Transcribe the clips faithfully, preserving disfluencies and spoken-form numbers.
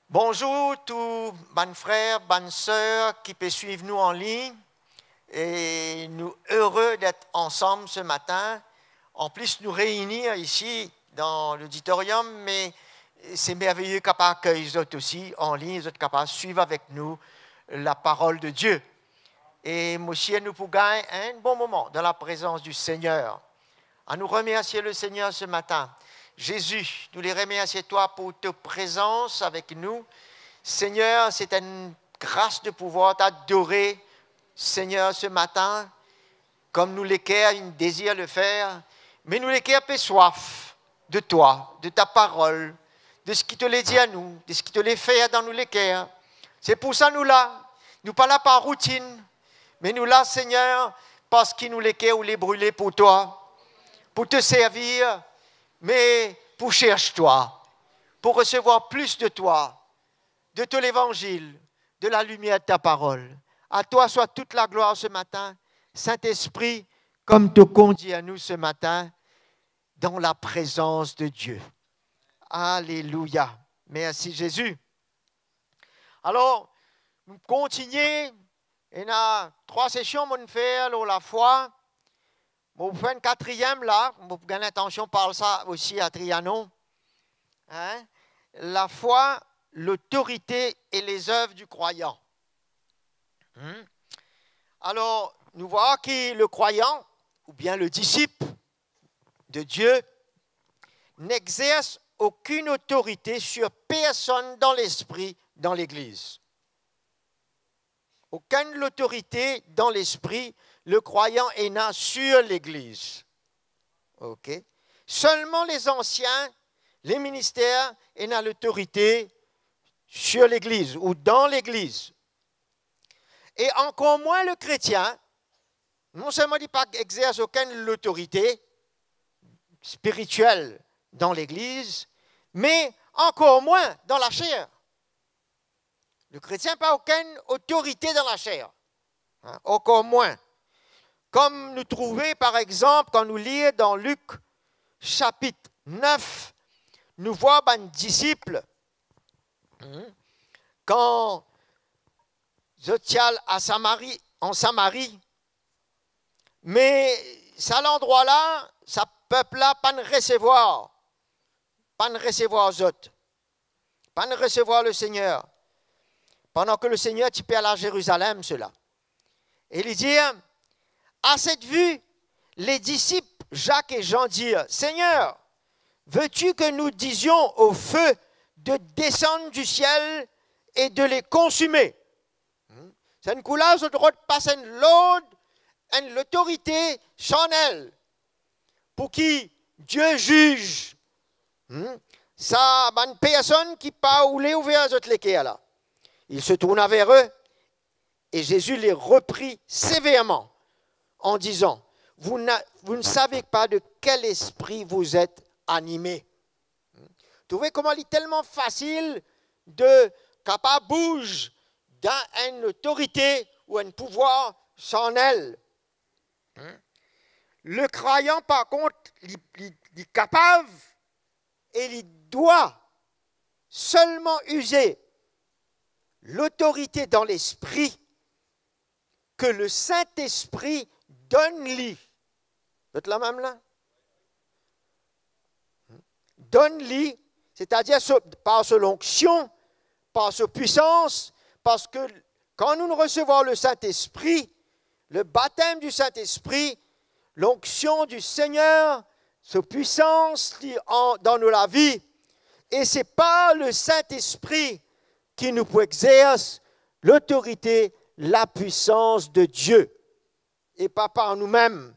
Bonzour tou bann frer, bann ser ki pe swiv nou an lign. E nou ere d'être ensemble ce matin. An plis, nou reini isi dan loditoriom, me se merveye kapav akey zot osi an lign, zot kapav swiv avek nou la parole de Dieu. E mo sir nou pou gagn enn bon moman dan laprezans di Segner. Anou remersie le Segner ce matin. Jésus, nous les remercions toi pour ta présence avec nous. Seigneur, c'est une grâce de pouvoir t'adorer, Seigneur, ce matin, comme nous le cœur, il désire le faire, mais nous le cœur pe soif de toi, de ta parole, de ce qui te le dit à nous, de ce qui te le fait dans nous le cœur. C'est pour ça nou la, nou pa la par routine, mais nou la, Seigneur, parce que nou le cœur ou le brûlé pour toi, pour te servir, mais pour chercher toi, pour recevoir plus de toi, de ton évangile, de la lumière de ta parole. À toi soit toute la gloire ce matin, Saint-Esprit, comme tu conduis à nous ce matin, dans la présence de Dieu. Alléluia. Merci Jésus. Alor, nou kontinie, ena trwa sesion mo fer lor lafwa. Mo pou fer enn katriem la, mo pou gagn lintansion parl sa osi a Trianon. Hein? La foi, l'autorité et les œuvres du croyant. Hmm? Alor, nou vwar ki le croyant, oubien le disciple de Dieu, n'exerce aucune autorité sur personne dans l'esprit, dans l'Église. Okenn lotorite dan lespri le krwayan ena sir legliz. Ok? Selman les anciens, les ministères, ena lotorite sir legliz ou dan legliz. E ankor mwin le kretien, non selman li pa exers okenn lotorite spiritiel dan legliz, me ankor mwin dan laser. Le kretien pa okenn otorite dan laser. Hein, ankor mwin. Kom nou trouve, par exanp, kan nou lir dan Lik sapit nef, nou vwar bann disip, hmm, kan zot ti al a Samari, an Samari, me sa landrwa la, sa pep la pa'nn resevwar, pa'nn resevwar zot. Pa'nn resevwar Lesegner, pandan ki Lesegner ti pe al a Zerizalem, sela. E li dir, à cette vue, les disciples Jacques et Jean dirent, Seigneur, veux-tu que nous disions au feu de descendre du ciel et de les consumer? Hmm? Sa enn kou la, zot rod pas enn lord, enn lotorite sanel, pou ki Die ziz, hmm, sa bann personn ki pa oule ouver zot leker la. Il se tourna vers eux et Jésus les reprit sévèrement en disant, vous n'a-, vous ne savez pas de quel esprit vous êtes animés. Trouve kouma li telman fasil de kapav bouz dan enn otorite ou enn pouvwar sanel. Le krwayan, par kont, li, li, li kapav e li dwa selman ize lotorite dan lespri ke Lesintespri donn li. Zot la mem la? Donn li, setadir so, par so lonksion, par so pwisans, parski kan nou resevwar Lesintespri, le baptême du Saint-Esprit, l'onction du Seigneur, so pwisans li an, dan nou lavi, e se par Lesintespri ki nou pou exers lotorite, lapwisans de Die, e pa par noumem.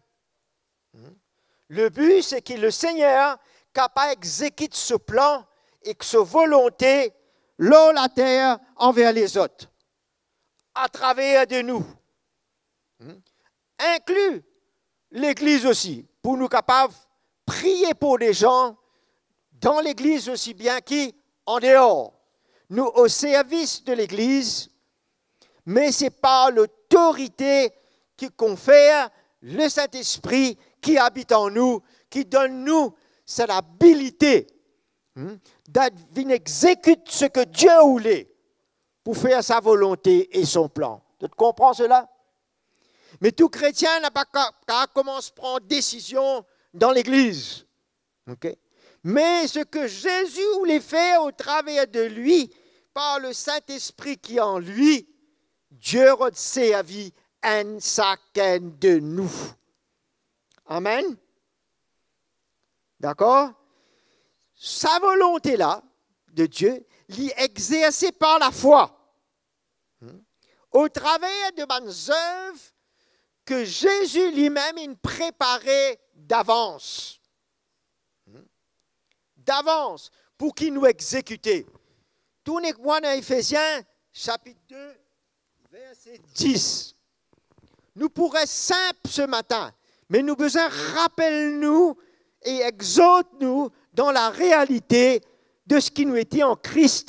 Le bi, se ki Lesegner kapav exekit so plan ek so volonte lor later anver lezot, atraver de nou. Hmm? Inkli legliz osi, pou nou kapav priye pou de zan dan legliz osi bien ki andeor. Nou o servis de legliz, me se par lotorite ki konfer Lesintespri ki abit an nou, ki donn nou sa labilite Hmm? D'être, vinn exekit seki Die oule pou fer sa volonte e son plan. Zot konpran sela? Me tou kretien napa ka, ka koumans pran desizion dan legliz. Ok? Me seki Zezi oule fer otraver de li, par le Saint-Esprit ki an li, Die rod servi enn sakenn de nou. Amen. Dakor? Sa volonte la de Die, li exerse par lafwa. Hmm? Otraver de bann zev ki Zezi limem inn prepare davans. Hmm? Davans, pou ki nou exekite. Tourn ek mwa dan Efezien, sapit de, verse dis. Nou pou res sinp se matin, me nou bizin rapel nou e exort nou dan la realite de seki nou ete an Kris.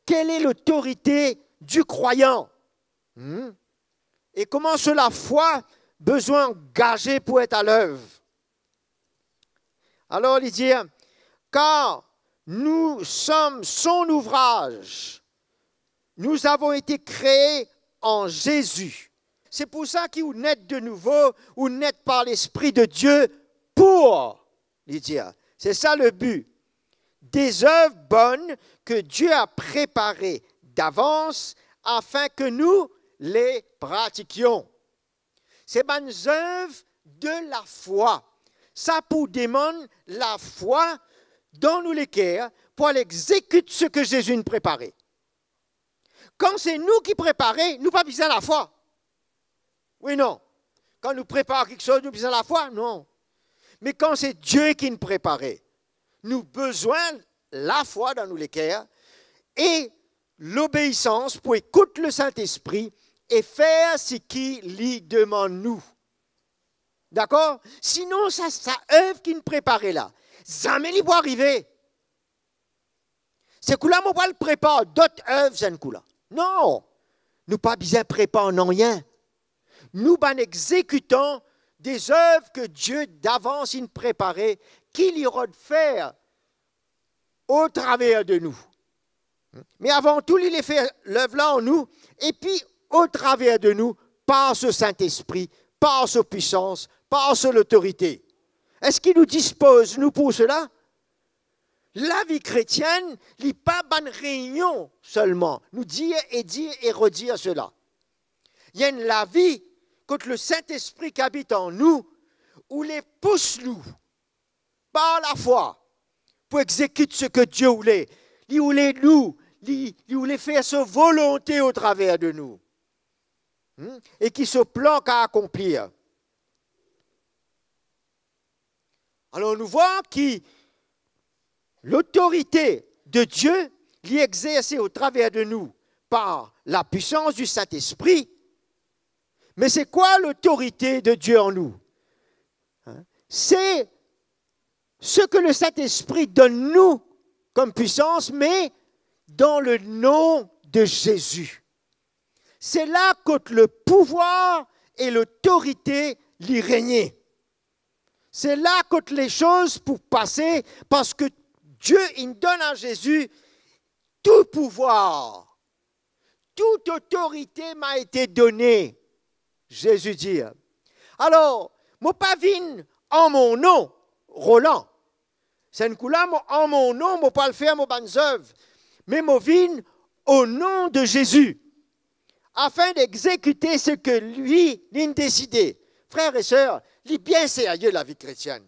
Quelle est l'autorité du croyant? Hmm? E kouma so lafwa bizin angaze pou et a lev? Alor li dir, car nous sommes son ouvrage, nous avons été créés en Jésus. Se pou sa ki ou net de nouvo, ou net par Lespri de Die pou, li dir. Se sa le bi. Des œuvres bonnes que Dieu a préparées d'avance afin que nous les pratiquions. Se bann zev de lafwa. Sa pou demann lafwa dan nou leker pou al exekit seki Zezi inn prepare. Kan se nou ki prepare, nou pa bizin lafwa. Wi, non? Kan nou prepar kiksoz, nou bizin lafwa? Non. Me kan se Die ki'nn prepare, nou bizin lafwa dan nou leker e lobeisans pou ekout Lesintespri e fer seki li demann nou. Dakor? Sinon, sa, sa ev ki'nn prepare la, zame li pou arive. Se kouma mo pou al prepar dot ev, se kouma. Non, nou pa bizin prepar nanye. Nou bann exekitan de zev ki Die davans inn prepare, ki li rod fer otraver de nou. Me avan tou, li le fer lev la an nou, epi otraver de nou, par so Sintespri, par so pisans, par so lotorite. Eski nou dispoz nou pou sela? Lavi kretienn, li pa bann reynion selman. Nou dir e dir e redir sela. Li enn lavi kot Lesintespri ki abit an nou, oule pous nou par lafwa pou exekit seki Die oule. Li oule nou, li, li oule fer so volonte otraver de nou. Hmm? E ki so plan ka akonplir. Alor nou vwar ki lotorite de Die, li exerse otraver de nou par lapwisans di Sintespri. Me se kwa lotorite de Die an nou? Hein? Se seki Lesintespri donn nou kom pwisans, me dan le nom de Zezi. Se la kot lepouvwar e lotorite li regne. Se la kot lesoz pou pase, parski Die inn donn a Zezi tou pouvwar. Toute autorité m'a été donnée, Jésus dit. Alor, mo pa vinn an mo nom, Roland. Se kouma mo, an mo nom, mo pou al fer mo bann zev. Me mo vinn o nom de Zezi, afin d'exécuter ce que lui, li'nn deside. Frer e ser, li bien serye lavi kretienn.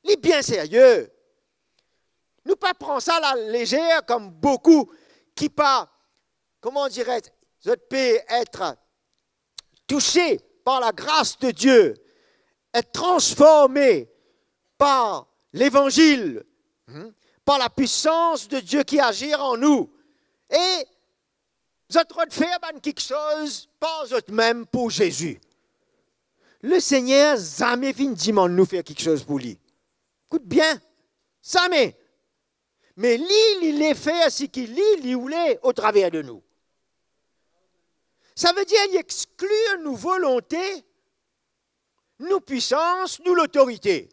Li bien serye. Nou pa pran sa la lezer kom boukou ki pa, comment dirais-je, zot pe et touse par la gras de Die, et transforme par levanzil, hmm, par lapwisans de Die ki azir an nou. E zot rod fer bann kiksoz par zotmem pou Zezi. Lesegner zame finn dimann nou fer kiksoz pou li. Ekout bien, zame. Me li, li le fer seki li, li oule otraver de nou. Savedir li exklir nou volonte, nou pwisans, nou lotorite.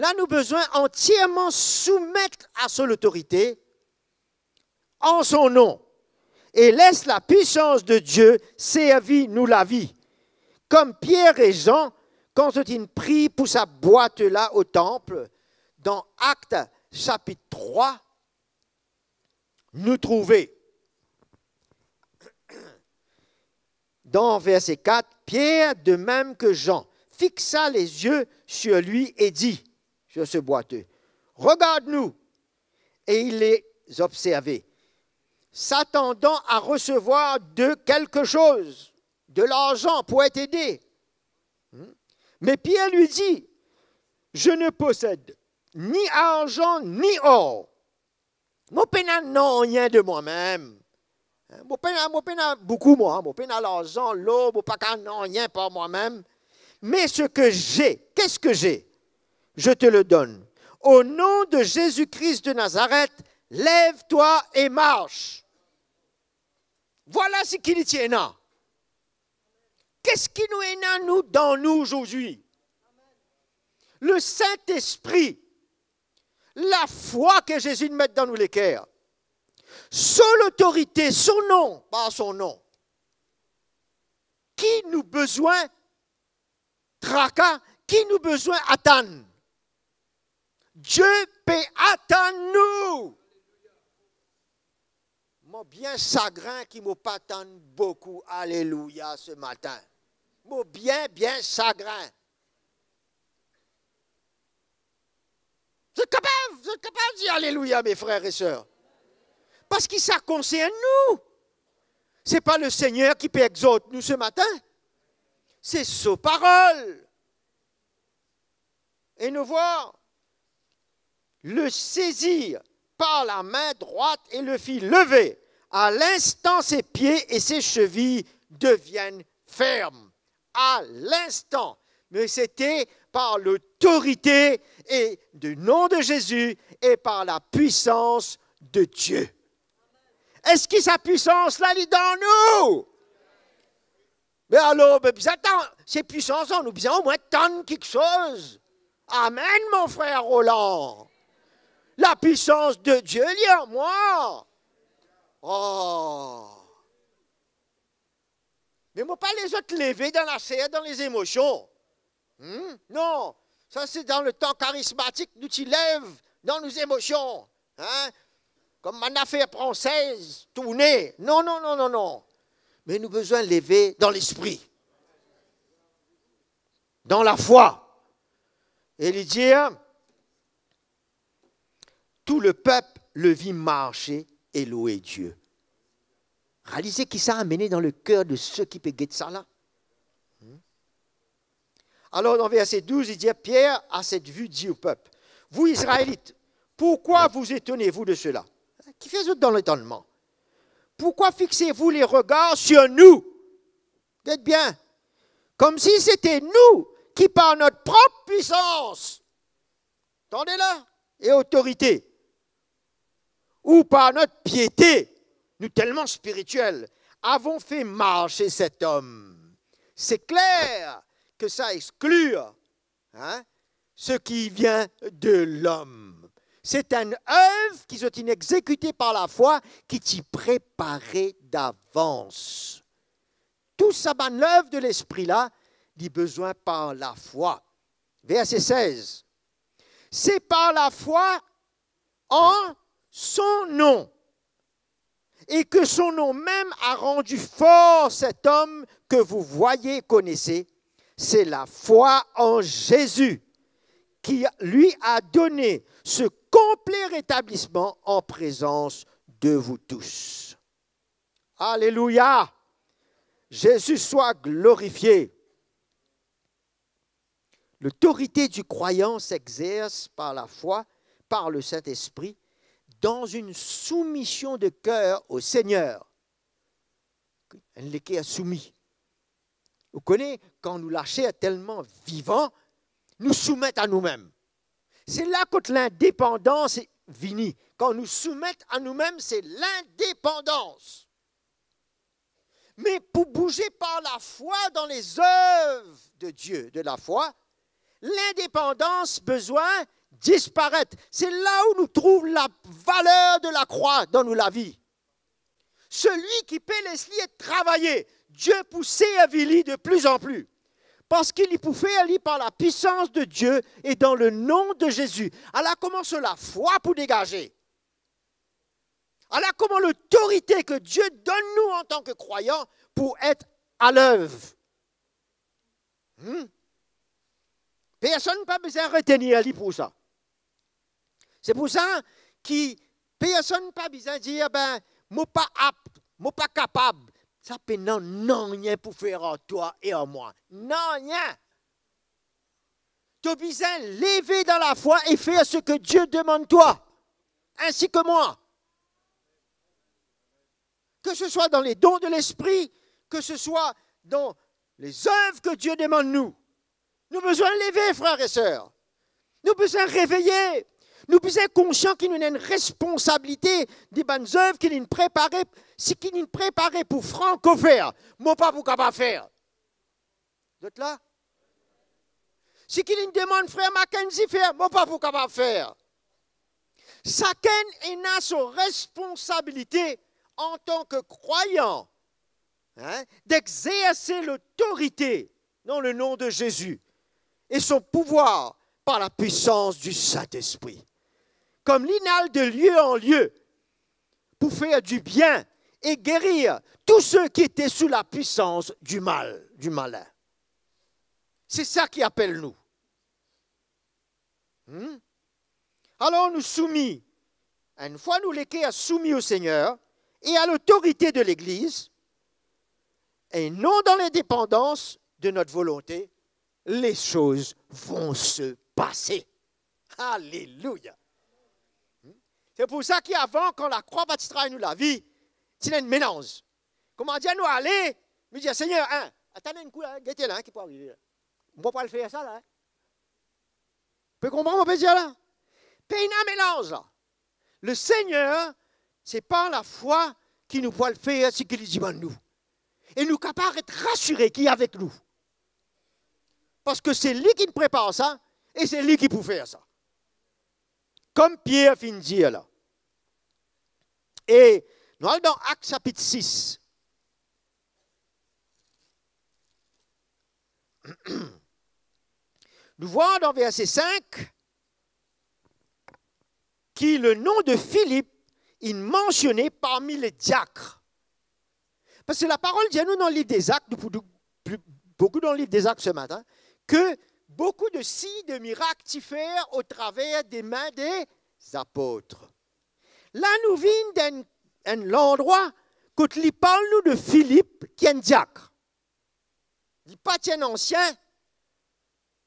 La nou bizin antierman soumet a so lotorite, an so nom, e les lapwisans de Die servi nou lavi. Kom Pier e Zan, kan zot inn priy pou sa bwat la o tanp, dan Akt sapit trwa, nou trouve dan verse kat, Pier, de mem ke Zan, fixa les yeux sur lui et dit, sur ce boiteux, regarde-nous. Et il les observait, s'attendant à recevoir d'eux quelque chose, de l'argent pour être aidé. Hmm? Mais Pierre lui dit, je ne possède ni argent ni or. Mo pena nanye de mwa mem. Hein, mo pena, mo pena boukou mwa, mo pena larzan, lor, mo pa gagn nanye par mwa mem. Mais ce que j'ai, qu'est-ce que j'ai ? Je te le donne. Au nom de Jésus-Christ de Nazareth, lève-toi et marche. Vwala seki li ti ena. Kiski nou ena nou dan nou zordi? Le Saint-Esprit, lafwa ke Zezi met dan nou leker, so lotorite, so nom, par so nom. Ki nou bizin traka, ki nou bizin atann? Die pe atann nou. Mo bien sagrin ki mo pa tann boukou alelouya se matin. Mo bien, bien sagrin. Zot kapav, zot kapav dir alelouya, mes frères et sœurs. Parski sa konsern nou. Se pa Lesegner ki pe exort nou se matin. Se so parol. Et nous voir le saisir par la main droite et le fit lever. À l'instant, ses pieds et ses chevilles deviennent fermes. À l'instant. Mais c'était par l'autorité et du nom de Jésus et par la puissance de Dieu. Eski sa pwisans la, li dan nou? Me alor, be bizin tann, se pwisans la, nou bizin omwin tann kiksoz. Amen, mon frère Roland. La puissance de Dieu, li an mwa. Oh. Me mo pa les zot leve dan laser, dan les émotions. Hmm? Non, sa se dan letan karismatik, nou ti lev dan nou zemosion. Hein? Kom bann zafer fransez, tourne. Non, non, non, non, non. Me nou bizin leve dan lespri. Dan lafwa. E li dir, tout le peuple le vit marcher et louer Dieu. Realize ki sa amene dan leker de seki pe get sa la. Hmm? Alors, dans verset douze, il dit, Pierre, à cette vue, dit au peuple, vous Israélites, pourquoi vous étonnez-vous de cela ? Kifer zot dan letannman? Pourquoi fixez-vous les regards sur nous ? Get bien, comme si c'était nous qui, par notre propre puissance, tande la, et autorité, ou par notre piété, nou telman spiritiel, avons fait marcher cet homme. C'est clair que ça exclut, hein, ce qui vient de l'homme. C'est une œuvre ki zot inn exekite par lafwa ki ti prepare davans. Tou sa bann lev de Lespri la, li bizin par lafwa. Verset seize. C'est par la foi en son nom, et que son nom même a rendu fort cet homme que vous voyez et connaissez. C'est la foi en Jésus qui lui a donné ce complet rétablissement en présence de vous tous. Alléluia. Jésus soit glorifié. L'autorité du croyant s'exerce par la foi, par le Saint-Esprit, dans une soumission de cœur au Seigneur. Enn leker soumi. Ou kone, kan nou laser telman vivan, nou soumet a noumem. Se la kot lindepandans vini. Kan nou soumet a noumem, se lindepandans. Me pou bouze par lafwa dan lezev de Die, de lafwa, lindepandans bizin disparet. Se la ou nou trouv lavaler de lakrwa dan nou lavi. Selwi ki pe les li et travaye, Dieu pou servi li de plus en plus. Parski li pou fer li par la puissance de Dieu et dans le nom de Jésus. Ala kouma so lafwa pou degaze. Ala kouma lotorite ke Dieu donn nou antan ke krwayan pou et a lev. Hmm? Personn pa bizin retenir li pou sa. Se pou sa ki personn pa bizin dir, "Ben, mo pa apt, mo pa kapab." Sa pena nanye pou fer ar twa e ar mwa. Nanye. To bizin leve dan lafwa e fer seki Dieu demann twa, ainsi que moi. Que ce soit dans les dons de l'esprit, que ce soit dans les œuvres que Dieu demande nous. Nou bizin leve, frer e ser. Nou bizin reveye. Nou bizin konsian ki nou ena enn responsabilite de bann zev ki linn prepare, seki linn prepare pou Franco fer, mo pa pou kapav fer. Zot la? Seki linn demann frer Mackenzie fer, mo pa pou kapav fer. Sakenn ena so responsabilite antan ke krwayan, hein, d'exercer l'autorité dans le nom de Jésus et son pouvoir par la puissance du Saint-Esprit. Kouma linn al de lieu en lieu, pou fer dibien e gerir tou seki ete sou lapwisans di mal, di malin. Se sa ki apel nou. Hmm? Alor nou soumi. Enn fwa nou leker soumi o Segner e a lotorite de Legliz, e non dan lindepandans de not volonte, les choses vont se passer. Alelouya! Se pou sa ki avan, kan lakrwa pa ti travay nou lavi, ti ena enn melanz. Kouma dir nou ale, nou dir, "Segner, hein, atann enn kou la, gete la, hein, ki pou arive la. Mo pou al fer sa la, hein." Pe konpran mo pe dir la? Pena melanz la. Le Segner, se par lafwa ki nou pou al fer seki li dimann nou. E nou kapav ret rasire ki avek nou. Parski se li ki prepar sa, e se li ki pou fer sa. Kouma Pier finn dir la. E nou al dan Ak sapit sis. Nou vwar dan verse sink ki le nom de Philippe est mentionné parmi les diacres. Parski laparol dir nou dan liv Dezak, nou pou trouv pli, boukou dan liv Dezak se matin, ke boukou de sign, de mirak ti fer o traver de min de apot. La nou vinn dan enn, enn landrwa kot li parl nou de Filip, ki enn diak. Li pa ti enn ansien,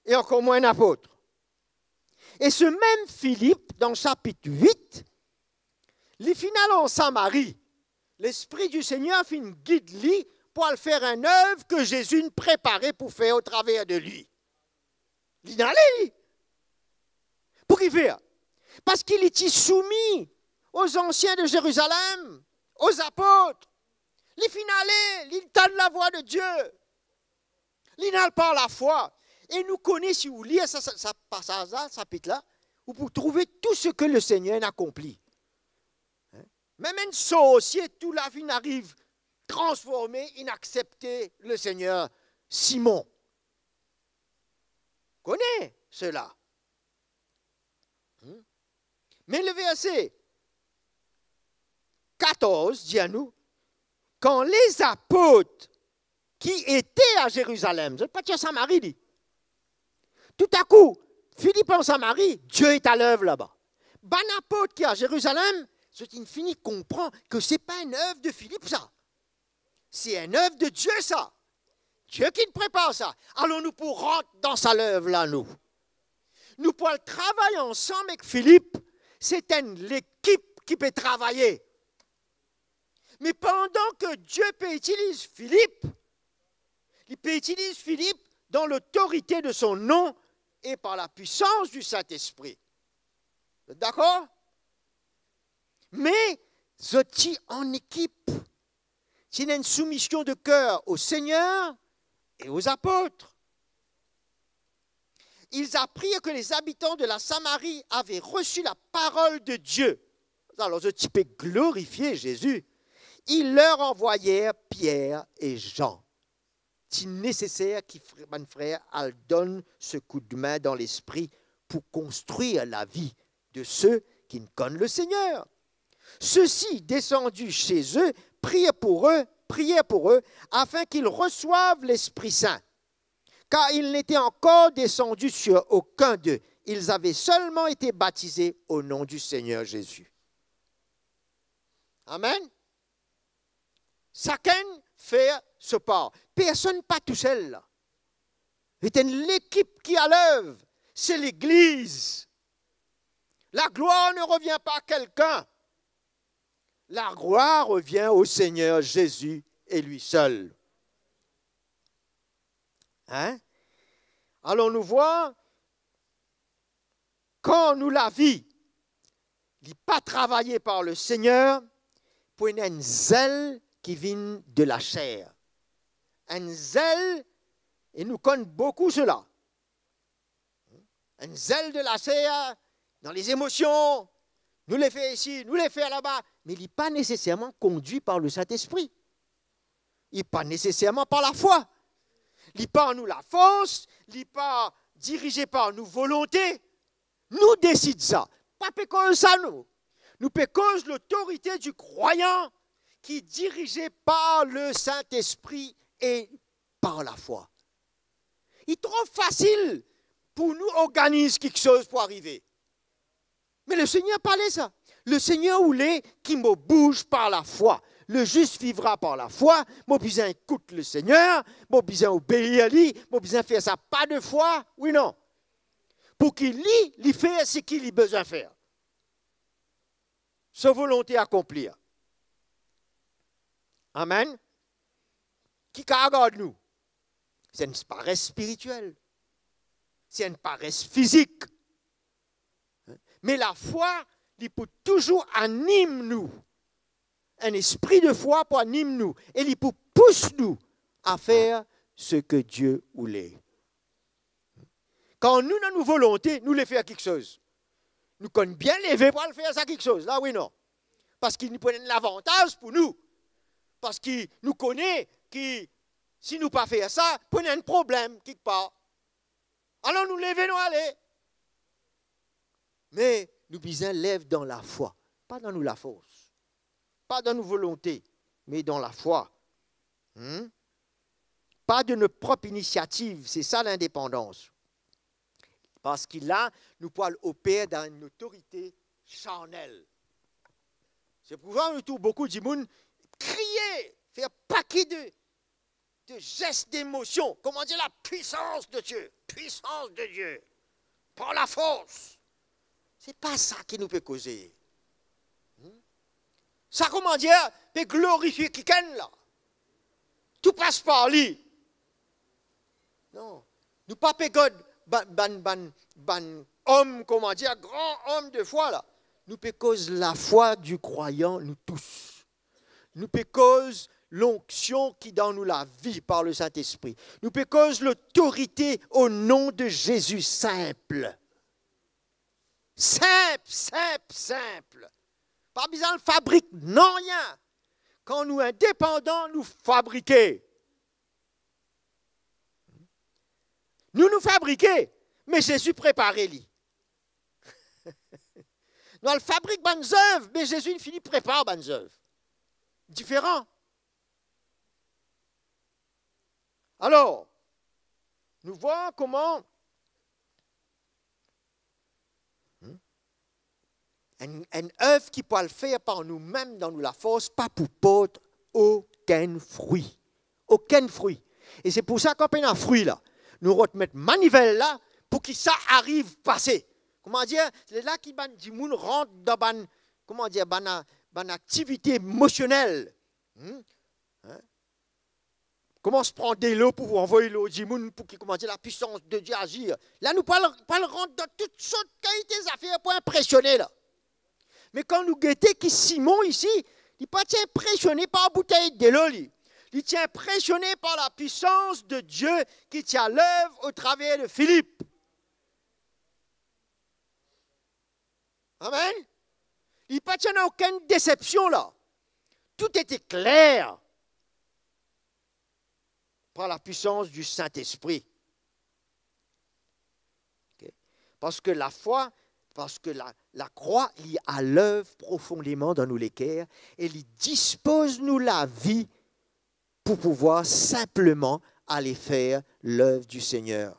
e ankor mwin enn apot. E se mem Filip, dan sapit wit, li finn al an Samari. Lespri di Segner finn gid li pou al fer enn ev ke Zezi inn prepare pou fer o traver de li. Li inn ale, li. Pou ki fer? Parski li ti soumi o zansien de Zerizalem, o apot. Li finn ale, li tann lavwa de Die. Li inn al par lafwa. E nou kone, si ou lir sa, sa, sa pasaz la, sapit la, ou pou trouve tou seki Lesegner inn akonpli. Hein? Mem enn sorsie, tou la finn ariv transforme, inn aksepte Lesegner. Simon. Kone sela. Hmm? Me le verse katorz dir nou, kan lezapot ki ete a Zerizalem, zot pa ti an Samari li. Toutakou, Filip an Samari, Die inn al lev laba. Bann apot ki a Zerizalem, zot inn fini konpran ke se pa enn ev de Filip sa. Se enn ev de Die sa. Die ki'nn prepar sa. Alor nou pou rant dan sa lev la, nou. Nou pou al travay ansam ek Filip. Se enn lekip ki pe travaye. Me pandan ke Die pe itiliz Filip, li pe itiliz Filip dan lotorite de son nom e par la puissance du Saint-Esprit. Zot dakor? Me zot ti an ekip. Ti ena enn soumision de ker o Segner e o apot. ils apprirent que les habitants de la Samarie avaient reçu la parole de Dieu. Alor, zot ti pe glorifie Zezi. Ils leur envoyèrent Pierre et Jean. Ti neseser ki fr-, bann frer al donn se koudme dan lespri pou konstrir lavi de ceux qui ne connaissent le Seigneur. Ceux-ci, descendus chez eux, prirent pour eux, prièrent pour eux, afin qu'ils reçoivent l'Esprit Saint. Car il n'était encore descendu sur aucun d'eux. Ils avaient seulement été baptisés au nom du Seigneur Jésus. Amen. Sakenn fer so par. Personn pa tousel la. C'est une équipe qui a l'œuvre. C'est l'Église. La gloire ne revient pas à quelqu'un. La gloire revient au Seigneur Jésus et lui seul. Hein? Alor nou vwar, kan nou lavi, li pa travaye par le Seigneur, pou ena enn zel ki vinn de laser. Enn zel, e nou konn boukou sela. Enn zel de laser, dan lezemosion, nou le fer isi, nou le fer laba, me li pa neseserman kondwi par le Saint-Esprit. Li pa neseserman par lafwa. Li pa nou lafors, li pa dirize par nou volonte. Nou desid sa. Pa pe koz sa nou. Nou pe koz lotorite di krwayan ki dirize par le Saint-Esprit e par lafwa. Li tro fasil pou nou organiz kiksoz pou arive. Me le Seigneur pa le sa. Le Seigneur oule ki mo bouze par lafwa. Le juste vivra par la foi. Mo bizin ekout le Seigneur, mo bizin obeir li, mo bizin fer sa pa de fwa, wi non? Pou ki li, li fer seki li bizin fer. So volonte akonplir. Amen. Ki kapav gard nou? Se enn pares spiritiel. Se enn pares fizik. Me lafwa, li pou touzour anim nou. Enn espri de fwa pou anim nou e li pou pous nou a fer seki Die oule. Kan nou, dan nou volonte, nou le fer kiksoz, nou konn bien leve pou al fer sa kiksoz la, wi non? Parski li pou enn lavantaz pou nou. Parski nou kone ki si nou pa fer sa, pou ena enn problem kikpar. Alor nou leve, nou ale. Me nou bizin lev dan lafwa, pa dan nou lafors, pa dan nou volonte, me dan lafwa. Hmm? Pas de notre propre initiative, se sa lindepandans. Parski la, nou pou al oper dan enn otorite sarnel. Se pou sa nou trouv boukou dimoun kriye, fer pake de, de zes demosion. Kouma dir, la puissance de Dieu, puissance de Dieu, par la force. Se pa sa ki nou pe koze. Hmm? Sa, kouma dir, pe glorifie kikenn la. Tou pas par li. Non. Nou pa pe gard bann, bann, bann, bann om, kouma dir, gran om de fwa la. Nou pe koz lafwa di krwayan, nou tous. Nou pe koz lonksion ki dan nou lavi par le Saint-Esprit. Nou pe koz lotorite au nom de Jésus, sinp. Sinp, sinp, sinp. Pa bizin fabrik nanye. Kan nou indepandan, nou fabrike. Nou, nou fabrike, me Zezi prepare li. Nou al fabrik bann zev, me Zezi inn fini prepar bann zev. Diferan. Alor, nou vwar kouma, hmm, enn, enn ev ki pou al fer par noumem dan nou lafors pa pou port okenn frwi. Okenn frwi. E se pou sa, kan pena frwi la, nou rod met manivel la pou ki sa ariv pase. Kouma dir, se la ki bann dimoun rant dan bann, kouma dir, bann, bann aktivite emosionel. Hmm? Hein? Koumans pran delo pou anvoy lor dimoun pou ki, kouma dir, la puissance de Dieu agir. La, nou pou al, pou al rant dan tout sort kalite zafer pou inpresione la. Me kan nou gete ki Simon isi, li pa ti inpresione par boutey delo li. Li ti inpresione par la puissance de Dieu ki ti a l'œuvre au travers de Philippe. Amen. Li pa ti ena okenn desepsion la. Tout ete kler par la puissance du Saint-Esprit. Ok? Parski lafwa, parski la, lakrwa, li alev profondeman dan nou leker e li dispoz nou lavi pou pouvwar sinpleman ale fer lev du Segner,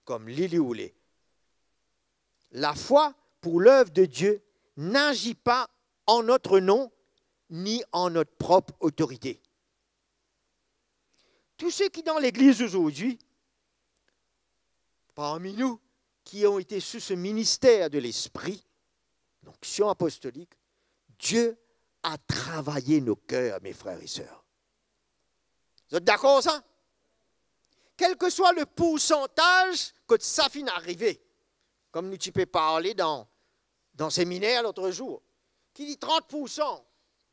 kouma li, li oule. Lafwa pour l'œuvre de Dieu n'agit pas en notre nom ni en notre propre autorité. Tous ceux qui dans l'Église aujourd'hui, parmi nous, qui ont été sous ce ministère de l'Esprit, l'onction apostolique, Dieu a travaillé nos cœurs, mes frères et sœurs. Zot dakor sa? Kel ke swa le poursantaz kot sa finn arive, kouma nou ti pe parle dan, dan seminer lot zour, ki di trant poursan,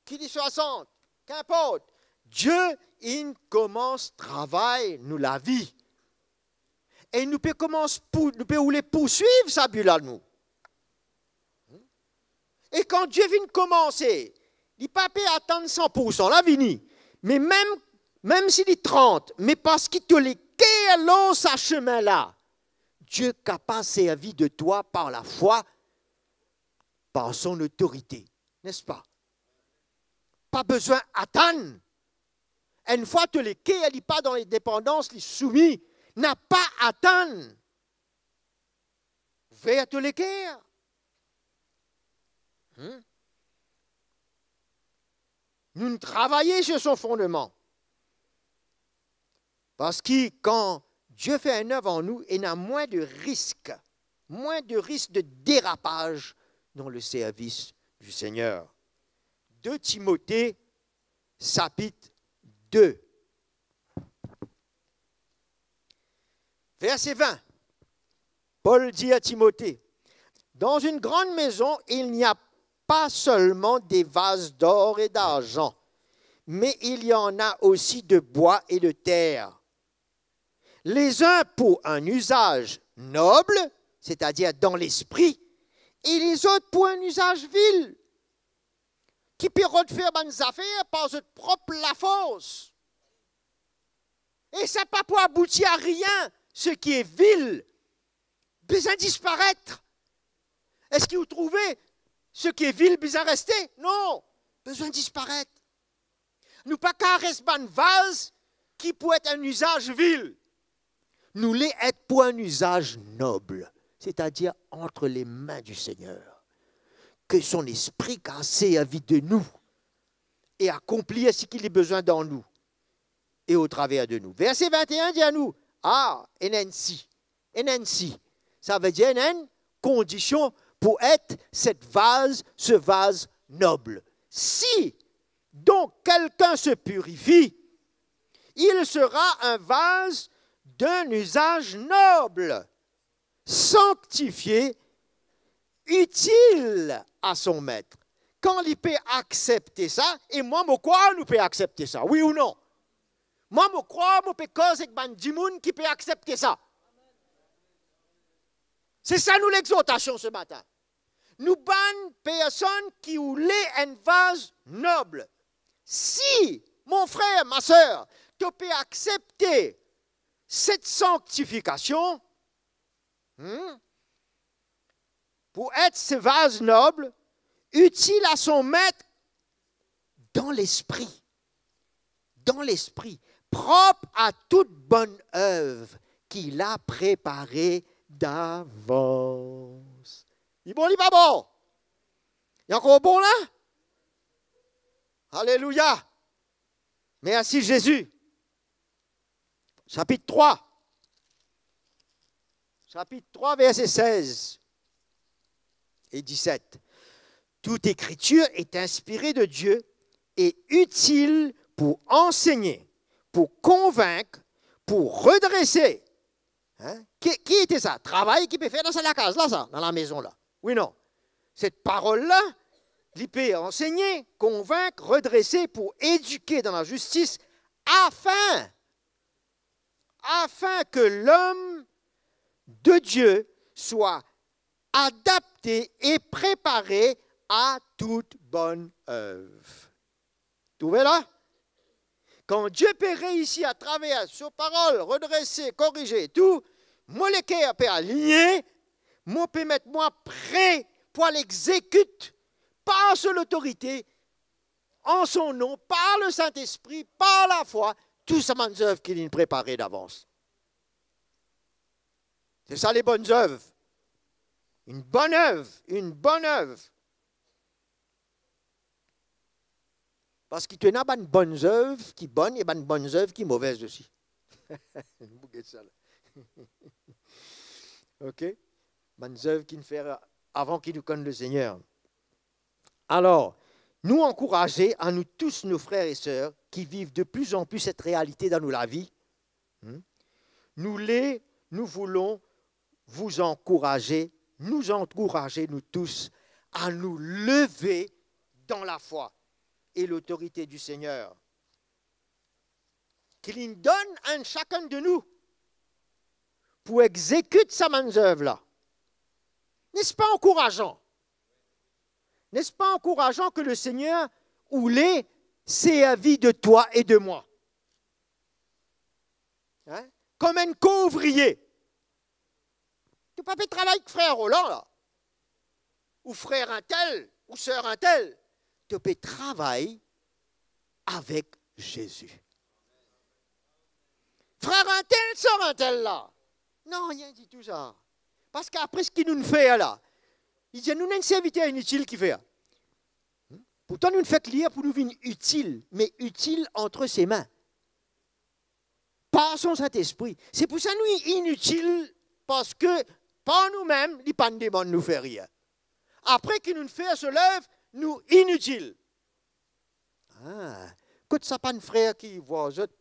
ki di swasant, kinport, Die inn koumans travay nou lavi. E nou pe koumans pou, nou pe oule pourswiv sa bi la nou. E kan Die finn koumanse, li pa pe atann san poursan la vini. Me mem, mem si li trant, me parski to leker lor sa semin la, Die kapav servi de twa par lafwa, par son otorite, nespa? Pa bizin atann. Enn fwa to leker li pa dan ledepandans, li soumi, napa atann. Ouver to leker. Hmm? Nou'nn travay sur son fondement. Parski kan Die fer enn nev an nou, ena mwin de risk, mwin de risk de derapaz dan le servis du Segner. De Timote, sapit de, verse vin. Paul dit à Timothée, dans une grande maison, il n'y a pas seulement des vases d'or et d'argent, mais il y en a aussi de bois et de terre. Les uns pour un usage noble, c'est-à-dire dans l'esprit, et les autres pour un usage vil, ki pe rod fer bann zafer par zot prop lafors. E sa pa pou abouti a rien. Seki est vil bizin disparet. Eski ou trouve seki est vil bizin reste? Non, bizin disparet. Nou pa kares bann vaz ki pou et enn izaz vil. Nou le et pou enn izaz nob, c'est-à-dire entre les mains du Seigneur. Ke son Lespri kav servi de nou e akonplir seki li bizin dan nou e otraver de nou. Verse vin-e-enn dir nou, ah, ena enn si. Ena enn si. Savedir ena enn kondision pou et set vaz, se vaz nob. Si donc quelqu'un se purifie, il sera un vase d'un usage noble, sanctifié, utile à son maître. Kan li pe aksepte sa, e mwa mo krwar nou pe aksepte sa, wi ou non? Mwa mo krwar mo pe koz ek bann dimoun ki pe aksepte sa. Se sa nou lexortasion se matin. Nou bann personn ki oule enn vaz nob. Si, mon frer, ma ser, to pe aksepte set sanktifikasion, hmm, pou et se vaz nob, itil a son met dan lespri, dan lespri, prop a tout bonn ev ki la prepare davans. Li bon, li pa bon? Li ankor bon la? Alelouya! Mersi Zezi. Sapit trwa. Sapit trwa, verse sez e diset. Tout écriture est inspirée de Dieu et utile pour enseigner, pour convaincre, pour redresser. Hein? Ki, ki ete sa? Travay ki pe fer dan sa lakaz la, sa, dan lamezon la. Wi, non? Set parol la, li pe ansegne, konvink, redrese, pou edike dan lazistis, afin, afin ke lom de Die swa adapte e prepare a tout bonn erv. Trouve la? Kan Die pe reisi atraver so parol, redrese, korize tou, mo leker pe aligne, mo pe met mwa pre pou al exekit par so lotorite, an so nom, par le Saint-Esprit, par lafwa, tou sa bann zerv ki linn prepare davans. Se sa, les bonnes œuvres. Une bonne œuvre, une bonne œuvre. Parski to ena bann bonn zerv ki bonn e bann bonn zerv ki movez osi. Bouget sa la. Ok? Bann zerv ki nou fer avan ki nou konn Lesegner. Alors, nous encourager à nous tous, nos frères et sœurs, qui vivent de plus en plus cette réalité dans nos la vie. Hmm? Nous les, nous voulons vous encourager, nous encourager, nous tous, à nous lever dans la foi et l'autorité du Seigneur. Ki linn donn enn sakenn de nou pou exekit sa bann zerv la. N'est-ce pas encourageant? N'est-ce pas encourageant que le Seigneur voulait servir de toi et de moi? Hein? Comme un couvrier. To pa pe travay ek frer Roland la, ou frer intel, ou ser intel. To pe travay avek Zezi. Frer intel, ser intel la. Non, rien ditou sa. Parski apre seki nou fer la, li dir nou enn serviter initil ki fer. Pourtan nou fek li pou nou vinn itil, me itil entre ses mains. Par son Saint-Esprit. Se pou sa nou initil, parski par noumem, li pa'nn demann nou fer rien. Apre ki nou fer so lev, nou initil. Ah, kot sa bann frer ki vwar zot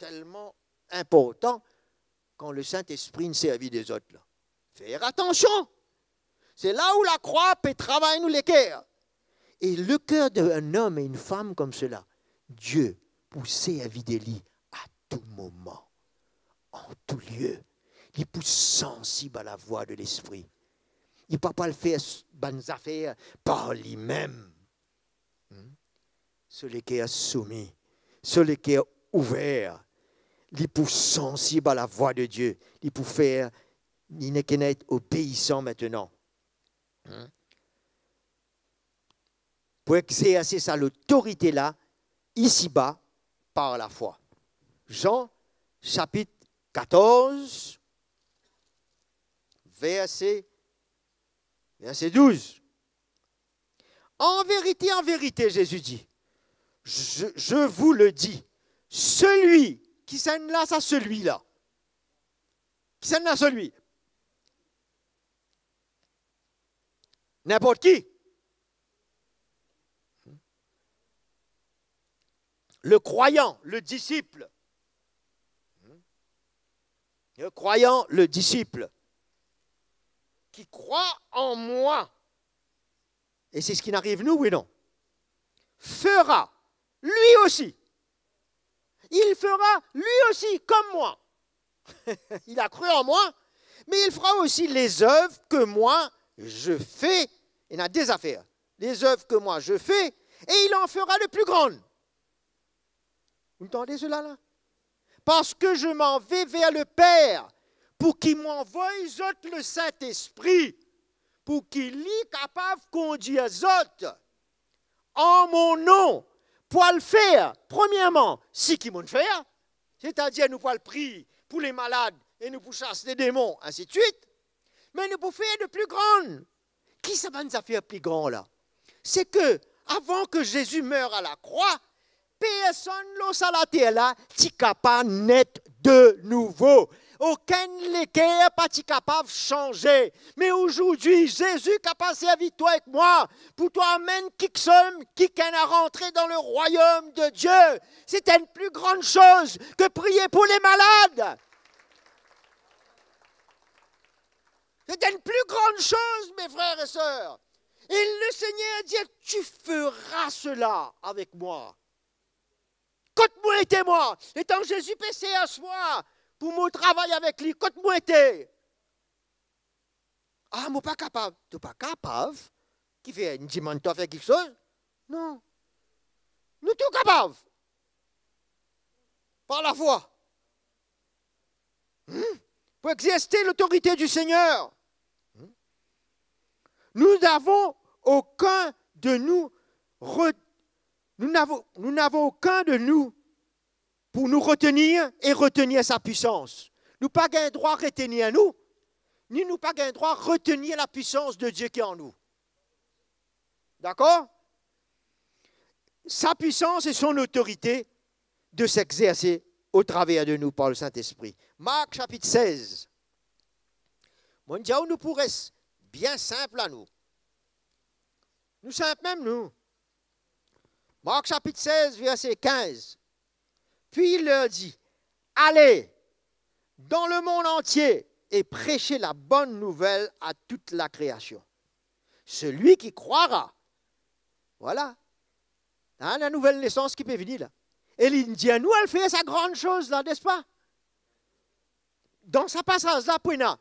telman inportan kan le Saint-Esprit inn servi de zot la? Fer atansion! Se la ou lakrwa pe travay nou leker. Et le cœur d'un homme et une femme comme cela, Dieu pou servi de li à tout moment, en tout lieu. Li pou sansib à la voix de l'Esprit. Li pa pou al fer s-, bann zafer par limem. Hmm? So leker soumi, so leker ouver, li pou sansib à la voix de Dieu, li pou fer, li nek ena et obeisan aster. Hmm? Pou exerse sa lotorite la, isiba, par lafwa. Jean, chapitre quatorze, verset, verset douze. En vérité, en vérité, Jésus dit, je, je vous le dis, celui, kisannla sa celui la? Kisannla celui? Ninport ki. Le croyant, le disciple. Le croyant, le disciple, qui croit en moi, et c'est ce qui arrive nous, oui, non, fera, lui aussi, il fera, lui aussi, comme moi. Il a cru en moi, mais il fera aussi les œuvres que moi je fais. Il y en a deux affaires. Les œuvres que moi je fais, et il en fera de plus grandes. Vous entendez cela là? Parce que je m'en vais vers le Père, pou ki mo anvoy zot le Saint-Esprit, pou ki li kapav kondir zot an mo nom, pou al fer, premierman, seki mo'nn fer, setadir nou pou al priye pou le malad e nou pou sas le demon, ainsi de suite. Me nou pou fer de pli gran. Ki sa bann zafer pli gran la? Se ke, avan ke Zezi mer a lakrwa, personn lor sa later la ti kapav net de nouvo. Okenn leker pa ti kapav sanze. Me azordi, Zezi kapav servi twa ek mwa pou to amenn kiksoz, kikenn a rantre dan le royom de Die. C'est une plus grande chose que prier pour les malades. C'est une plus grande chose, mes frères et sœurs. Et le Seigneur dit, tu feras cela avec moi. Kot mo ete mwa? Letan Zezi pe servi mwa pou mo travay avek li, kot mo ete? "Ah, mo pa kapav." To pa kapav, kifer enn dimann twa fer kiksoz? Non. Nou tou kapav. Par lafwa. Hmm? Pour exercer l'autorité du Seigneur. Hmm? Nous n'avons aucun de nous re-, nous n'avons, nous n'avons aucun de nous pour nous retenir et retenir sa puissance. Nou pa gagn drwa retenir nou, ni nou pa gagn drwa retenir la puissance de Dieu qui est en nous. D'accord? Sa puissance et son autorité de s'exercer au travers de nous par le Saint-Esprit. Mark sapit sez. Mo dir ou nou pou res bien sinp la nou. Nou sinp mem nou. Mark sapit sez, verse kinz. Puis il leur dit, "Allez dans le monde entier et prêchez la bonne nouvelle à toute la création. Celui qui croira," Vwala. Ena enn nouvel nesans ki pe vini la. E li dir nou al fer sa gran soz la, nespa? Dan sa pasaz la, pou ena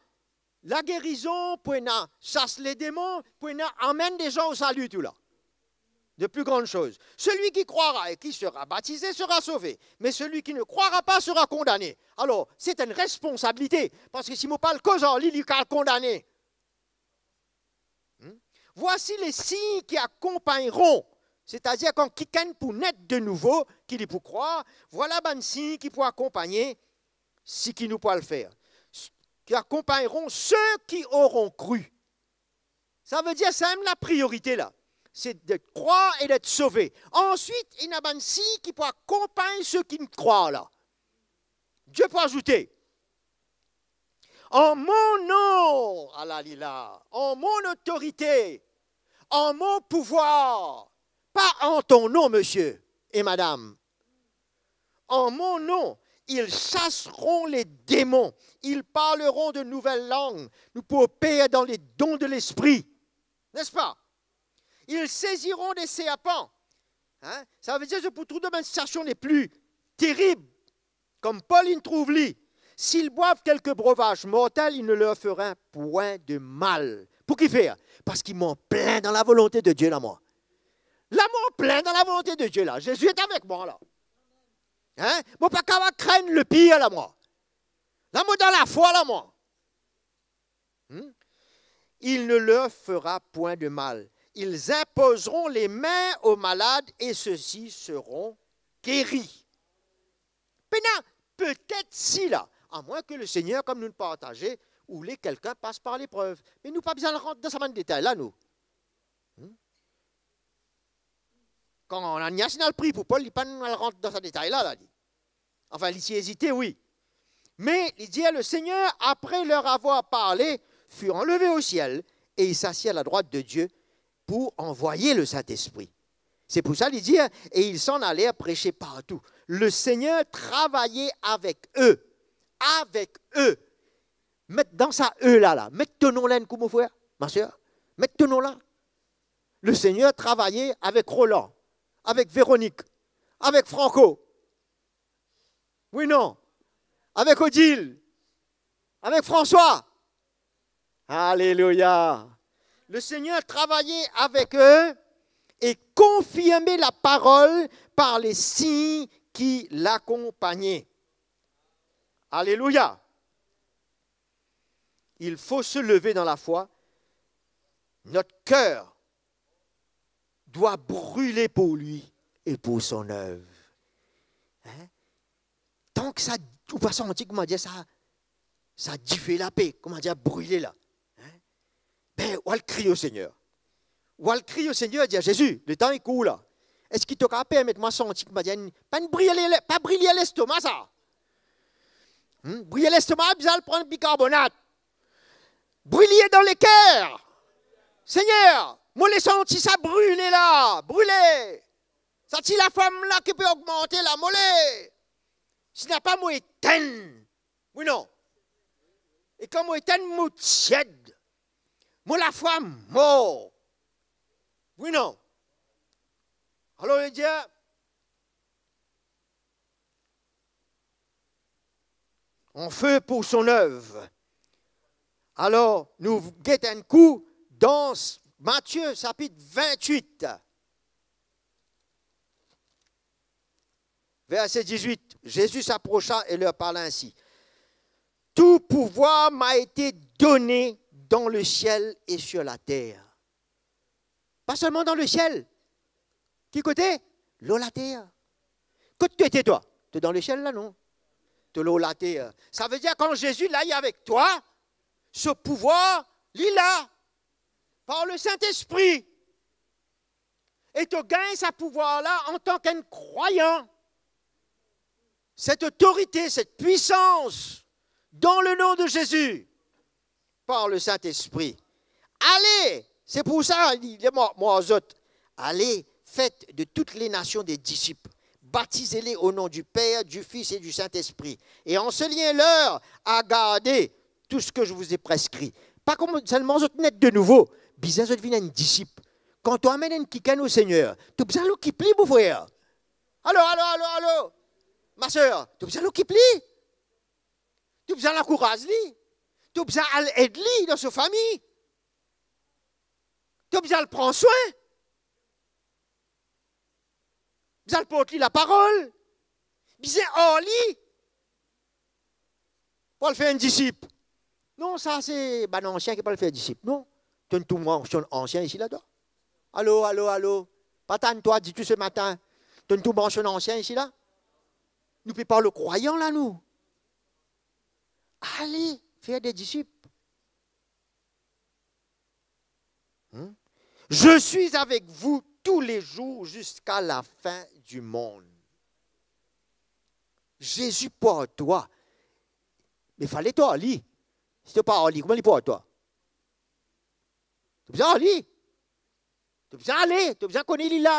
lagerizon, pou ena sas ledemon, pou ena amenn de zan o sali tou la. De plus grandes choses. Celui qui croira et qui sera baptisé sera sauvé, mais celui qui ne croira pas sera condamné. Alor, se enn responsabilite, parski si mo pa al koz ar li, li kapav kondane. Hmm? Voici les signes qui accompagneront, c'est-à-dire kan kikenn pou net de nouvo, ki li pou krwar, vwala bann sign ki pou akonpagne seki nou pou al fer. Qui accompagneront ceux qui auront cru. Sa ve dir, sa mem lapriorite la, se de krwar e d'et sove. Answit, ena bann sign ki pou akonpagn seki krwar la. Dieu pou azoute, "En mon nom," ala li la, "en mon autorité, en mon pouvoir," pa "en ton nom, monsieur et madame." "En mon nom, ils chasseront les démons, ils parleront de nouvelles langues." Nou pou oper dan le don de Lespri, nespa? "Ils saisiront des serpents." Hein? Sa ve dir, zot pou trouv dan bann sitiasion le pli terib, kom Pol inn trouv li. "S'ils boivent quelque breuvage mortel, il ne leur fera point de mal." Pou kifer? Parski mo plin dan lavolonte de Dieu la, mwa. La, mo plin dan lavolonte de Dieu la. Jésus est avec moi la. Hein? Mo pa kapav krenn lepir la, mwa. La, mo dan lafwa la, mwa. Hmm? "Il ne leur fera point de mal. Ils imposeront les mains aux malades et ceux-ci seront guéris." Pena petet si la, amwin ki Lesegner, kom nou partaze, oule kikenn pas par leprev. Me nou pa bizin rant dan sa bann detay la, nou. Hmm? Kan Ananias inn al priye pou Pol, li pa'nn al rant dan sa detay la, la, li. Anfin, li ti ezite, wi. Me li dir, "Le Seigneur, après leur avoir parlé, fut enlevé au ciel et il s'assit à la droite de Dieu pour envoyer le Saint-Esprit." C'est pour ça li dir, "Et ils s'en allèrent prêcher partout." Le Seigneur travaillait avec eux. Avec eux. Met dan sa eux la, la. Met to nom la enn kou, mo frer, ma ser. Met to nom la. Le Seigneur travaillait avec Roland, avec Véronique, avec Franco. Wi, non? Avec Odile, avec François. Alléluia. Le Seigneur travaillait avec eux et confirmait la parole par les signes qui l'accompagnaient. Alléluia. Il faut se lever dans la foi. Notre cœur doit brûler pour lui et pour son œuvre. Hein? Tan ki sa, ou pa santi, kouma dir sa, sa dife la pe, kouma dir, brile la. Hein? Ben, ou al kriye o Segner. Ou al kriye o Segner, dir, "Zezi, letan li kour la, eski to kapav permet mwa santi, kouma dir, enn, pa enn brile, pa brile lestoma sa. Hmm? Brile lestoma, bizin al pran bikarbonat. Brile dan leker. Segner, mo le santi sa brile la, brile. Sa ti laflam la ki pe ogmante la, mo le. Si napa, mo etenn." Wi, non? E kan mo etenn, mo tied. Mo lafwa mor. Wi, non? Alor, li dir, "En feu pour son œuvre." Alor, nou get enn kou dan Matie sapit vintwit, verse dizwit. Jésus s'approcha et leur parla ainsi : « Tout pouvoir m'a été donné dans le ciel et sur la terre. » Pa selman dan lesiel. Ki kote? Lor later. Kot to ete twa? To dan lesiel la, non? To lor later. Savedir kan Zezi la, li avek twa, so pouvwar, li la, par le Saint-Esprit. E to gagn sa pouvwar la antan ki enn krwayan. Cette autorité, cette puissance, dans le nom de Jésus, par le Saint-Esprit. Allez, c'est pour ça, li, li, mwa, mwa, zot, allez, faites de toutes les nations des disciples, baptisez-les au nom du Père, du Fils et du Saint-Esprit, et enseignez-leur à garder tout ce que je vous ai prescrit. Pa kouma selman zot net de nouvo, bizin zot vinn enn disip. Kan to amenn enn kikenn o Segner, to bizin al okip li, mo frer. Alo, alo, alo, alo. Ma ser, to bizin al okip li. To bizin al ankouraz li. To bizin al ed li dan so fami. To bizin al pran swin. Bizin al port li laparol. Bizin ar li pou al fer enn disip. Non, sa se bann ansien ki pou al fer disip. Non. To tou mansionn ansien isi la, twa. Alo, alo, alo. Pa tann twa ditou se matin. To tou mansionn ansien isi la. Nou pe parl krwayan la, nou. Ale fer de disip. Hmm? Je suis avec vous tous les jours jusqu'à la fin du monde. Zezi pou ar twa. Me fale to ar li. Si to pa ar li, kouma li pou ar twa? To bizin ar li. To bizin ale, to bizin kone li la.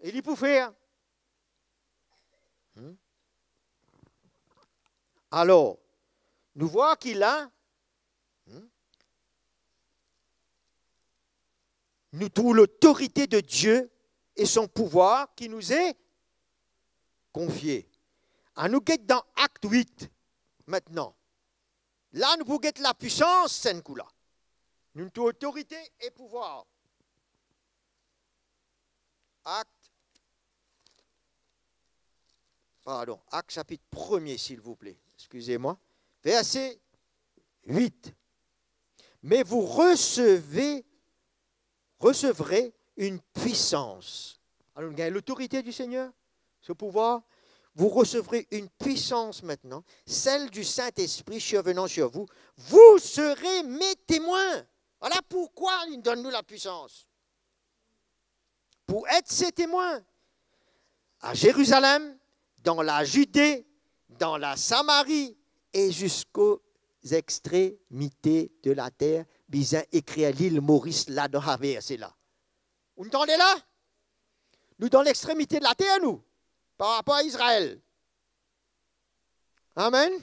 E li pou fer. Hmm? Alor, nou vwar ki la, hmm, nou trouv lotorite de Dieu e son pouvwar ki nou e konfie. Anou get dan Akt wit, mintnan. La, nou pou get lapwisans, sa kou la. Nou trouv otorite e pouvwar. Akt, pardon, Akt sapit premie, silvouple. Excusez-moi. Verset huit. Mais vous recevez, recevrez une puissance. Alor, nou gagn lotorite di Segner, so pouvwar. Vous recevrez une puissance maintenant, celle du Saint-Esprit survenant sur vous. Vous serez mes témoins. Vwala poukwa li donn nou lapwisans. Pour être ses témoins à Jérusalem, dans la Judée, dans la Samarie et jusqu'aux extrémités de la terre. Bizin ekrir lil Moris la dan sa verse la. Ou tande la? Nou dan lextremite de later, nou, par rapor a Izrael. Amen.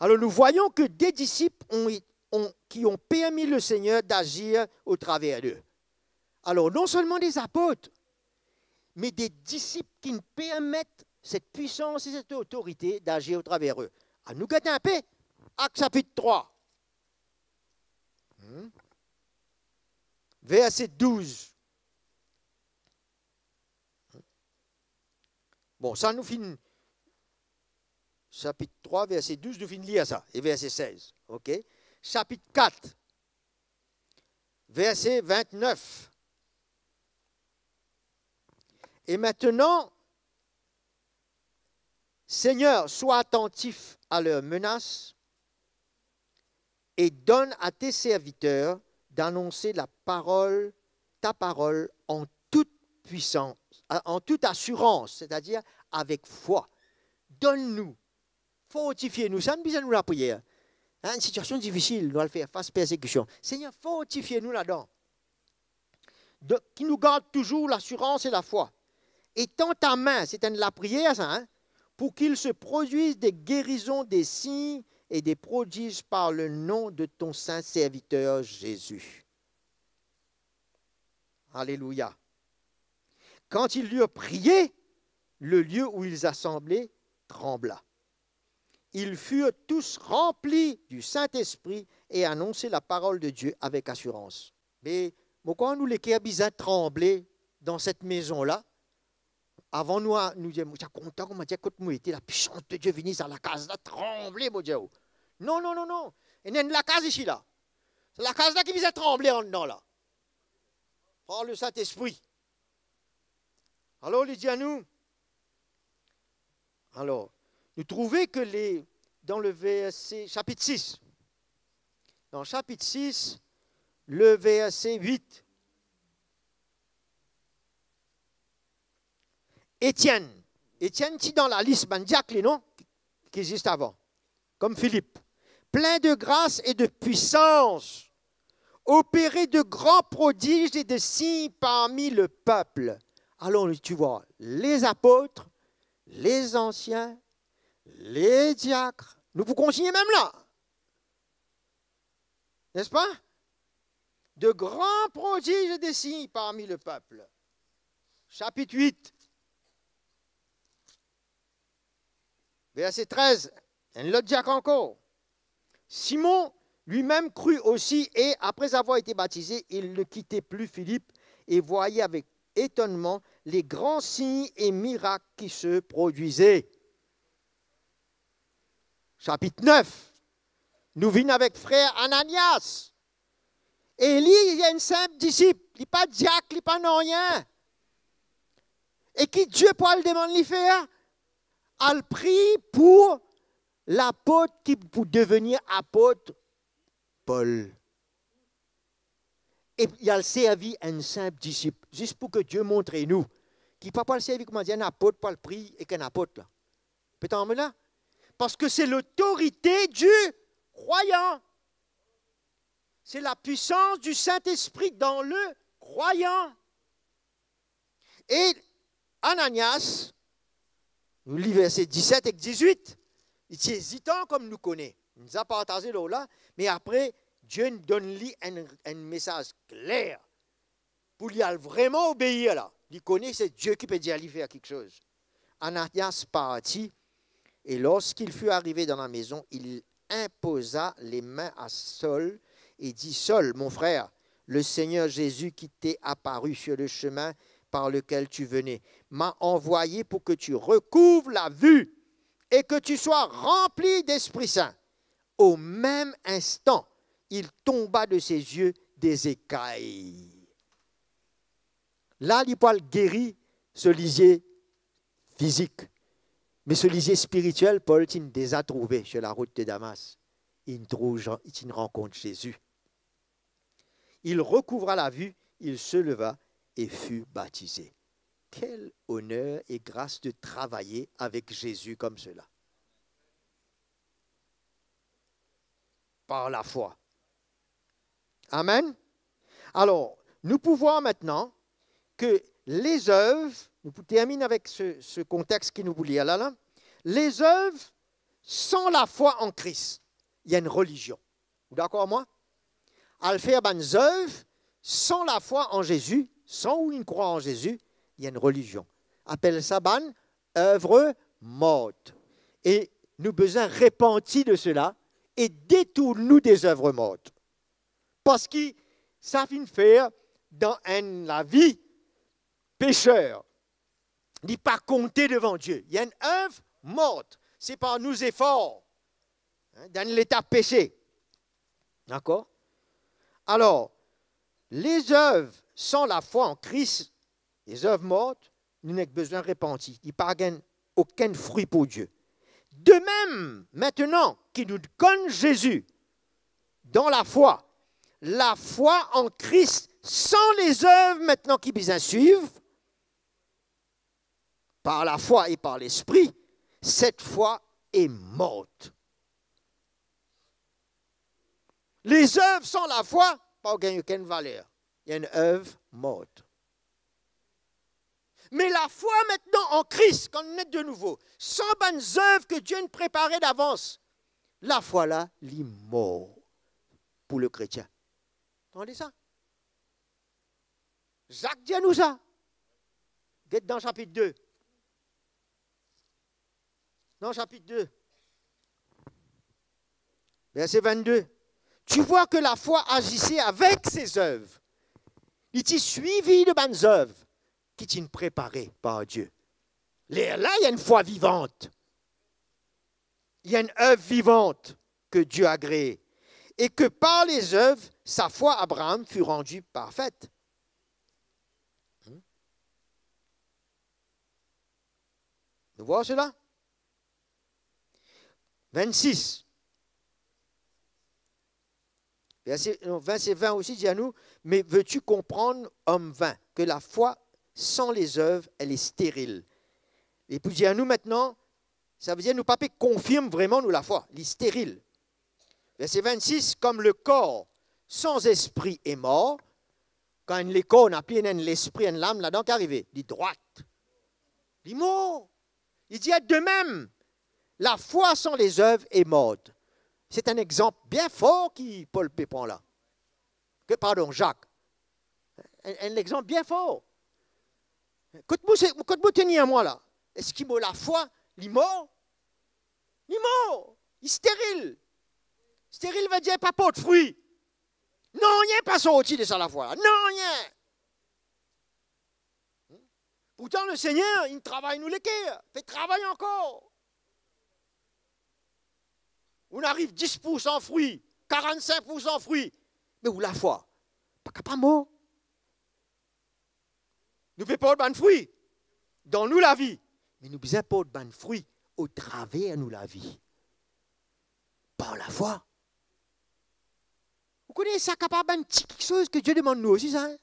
Alors, nous voyons que des disciples ont, ont, qui ont permis le Seigneur d'agir au travers d'eux. Alors, non seulement des apôtres, mais des disciples qui permettent cette puissance et cette autorité d'agir au travers eux. Anou get inpe Akt sapit trwa. Hmm. Verset douz. Bon, sa nou finn, sapit trwa, verset douz, nou finn lir sa, e verset sez, ok? Sapit kat, verset vintnef. Et maintenant, Seigneur, sois attentif à leurs menaces et donne à tes serviteurs d'annoncer la parole, ta parole en toute puissance, en toute assurance, c'est-à-dire avec foi. Donn nou, fortifie nou. Sa nou bizin nou lapriyer. Hein, enn sitiasion difisil, nou al fer fas persekision. Segner, fortifie nou ladan. De, ki nou gard touzour lasirans e lafwa. Étends ta main, se enn lapriyer sa, hein, pour qu'il se produise des guérisons, des signes et des prodiges par le nom de ton saint serviteur Jésus. Alléluia. Quand ils eurent prié, le lieu où ils assemblaient trembla. Ils furent tous remplis du Saint-Esprit et annonçaient la parole de Dieu avec assurance. Me mo krwar nou leker bizin tranble dan set mezon la. Avan nou a-, nou dir, mo ti a kontan, kouma dir, kot mo ete, lapwisans de Die vini, sa lakaz la tranble, mo dir ou. Non, non, non, non. Ena enn lakaz isi la. Sa lakaz la ki bizin tranble anndan la. Par le Saint-Esprit. Alor, li dir anou, alor, nou trouve ke le, dan le verse, sapit sis, dan sapit sis, le verse wit, Etienn, Etienn ti dan lalis bann diak li, non? Ki zis avan, comme Philippe, plein de grâce et de puissance, opérait de grands prodiges et de signes parmi le peuple. Alors, tu vois, les apôtres, les anciens, les diacres, nou pou kontigne mem la. N'est-ce pas? De grands prodiges et des signes parmi le peuple. Chapitre huit, verset treize, enn lot diak ankor. Simon lui-même crut aussi et, après avoir été baptisé, il ne quittait plus Philippe et voyait avec étonnement les grands signes et miracles qui se produisaient. Sapit nef, nou vinn avek frer Ananias. E li, li enn sinp disip, li pa diak, li pa nanye. E ki Die pou al demann li fer? Al priy pou lapot ki pou devenir apot Pol. E li al servi enn sinp disip, zis pou ke Die montre nou ki pa pou al servi kouma dir enn apot, pou al priy ek enn apot la. Pe tann mwa la? Parski se lotorite di krwayan. C'est la puissance du Saint-Esprit dans le croyant. E Ananias, nou li verse diset ek dizwit, li ti ezitan, kouma nou kone. Nou ti partaze lor la, me apre, Die donn li enn, enn mesaz kler pou li al vreman obeir la. Li kone se Die ki pe dir li fer kiksoz. Ananias parti, et lorsqu'il fut arrivé dans la maison, il imposa les mains à Saül et dit : « Saül, mon frère, le Seigneur Jésus qui t'est apparu sur le chemin par lequel tu venais m'a envoyé pour que tu recouvres la vue et que tu sois rempli d'Esprit Saint. » Au même instant, il tomba de ses yeux des écailles. La, li pou al geri so lizie fizik. Me so lizie spiritiel, Pol ti deza trouve sur la route de Damas. Li trouv, li ti rankont Zezi. Il recouvra la vue, il se leva et fut baptisé. Quel honneur et grâce de travailler avec Jésus comme cela. Par la foi. Amen. Alors, nous pouvons maintenant que les œuvres, nou pou termine avek se, se kontex ki nou pou lir la, la. Les œuvres sans la foi en Christ, il y a une religion. Ou dakor ar mwa? Al fer bann zev san lafwa an Zezi, san ou inn krwar an Zezi, li enn relizion. Apel sa bann zev mor. E nou bizin repanti de sela e detourn nou de zev mor. Parski sa finn fer dan enn lavi peser. Li pa konte devan Die. Li enn zev mor. Se par nou zefor. Hein, dan leta pese. Dakor? Alor, lezev san lafwa an Kris, lezev mor, nou nek bizin repanti. Li pa gagn okenn fri pou Die. De mem, aster ki nou konn Zezi dan lafwa, lafwa an Kris san lezev aster ki bizin swiv, par la foi et par l'Esprit, cette foi est morte. Lezev san lafwa pa gagn okenn valer. Li enn zev mor. Me lafwa aster an Kris, kan nou ne de nouvo, san bann zev ki Die inn prepare davans, lafwa la, li mor pou lekretien. Tande sa? Zak dir nou sa. Get dan sapit de. Dan sapit de. Verset vingt-deux. Tu vois que la foi agissait avec ses œuvres. Li ti swivi de bann zev ki ti prepare par Dieu. Lerla, il y a une foi vivante. Il y a une œuvre vivante que Dieu a agréée. Et que par les œuvres, sa foi Abraham fut rendue parfaite. Hmm? Nous voyons cela. Vingt-six. Verset, non, verset vingt aussi dit à nous, mais veux-tu comprendre, homme vain, que la foi sans les œuvres, elle est stérile. E pou dir nou aster, sa vedir nou pa pe konfirm vreman nou lafwa, li steril. Verset vingt-six, comme le corps sans esprit est mort, kan enn lekor napa enn lespri, enn lam ladan, ki arive? Li drwat. Li mor. Li dir, de même, la foi sans les œuvres est morte. Se enn exanp bien for ki Pol pe pran la. Ke, pardon, Zak. Enn, enn exanp bien for. Kot mo, se, kot mo tenir mwa la? Eski mo lafwa, li mor? Li mor. Li steril. Steril vedir pa port fri. Nanye pa sorti de sa lafwa la. Nanye. Pourtan, Lesegner, li travay nou leker, pe travay ankor. Ou ariv dis poursan fri, karant-sink poursan fri, me ou lafwa pa kapav mor. Nou pe port bann fri dan nou lavi, me nou bizin port bann fri otraver nou lavi, par lafwa. Ou kone, sa kapav bann ti kiksoz ke Die demann nou osi, sa, hein?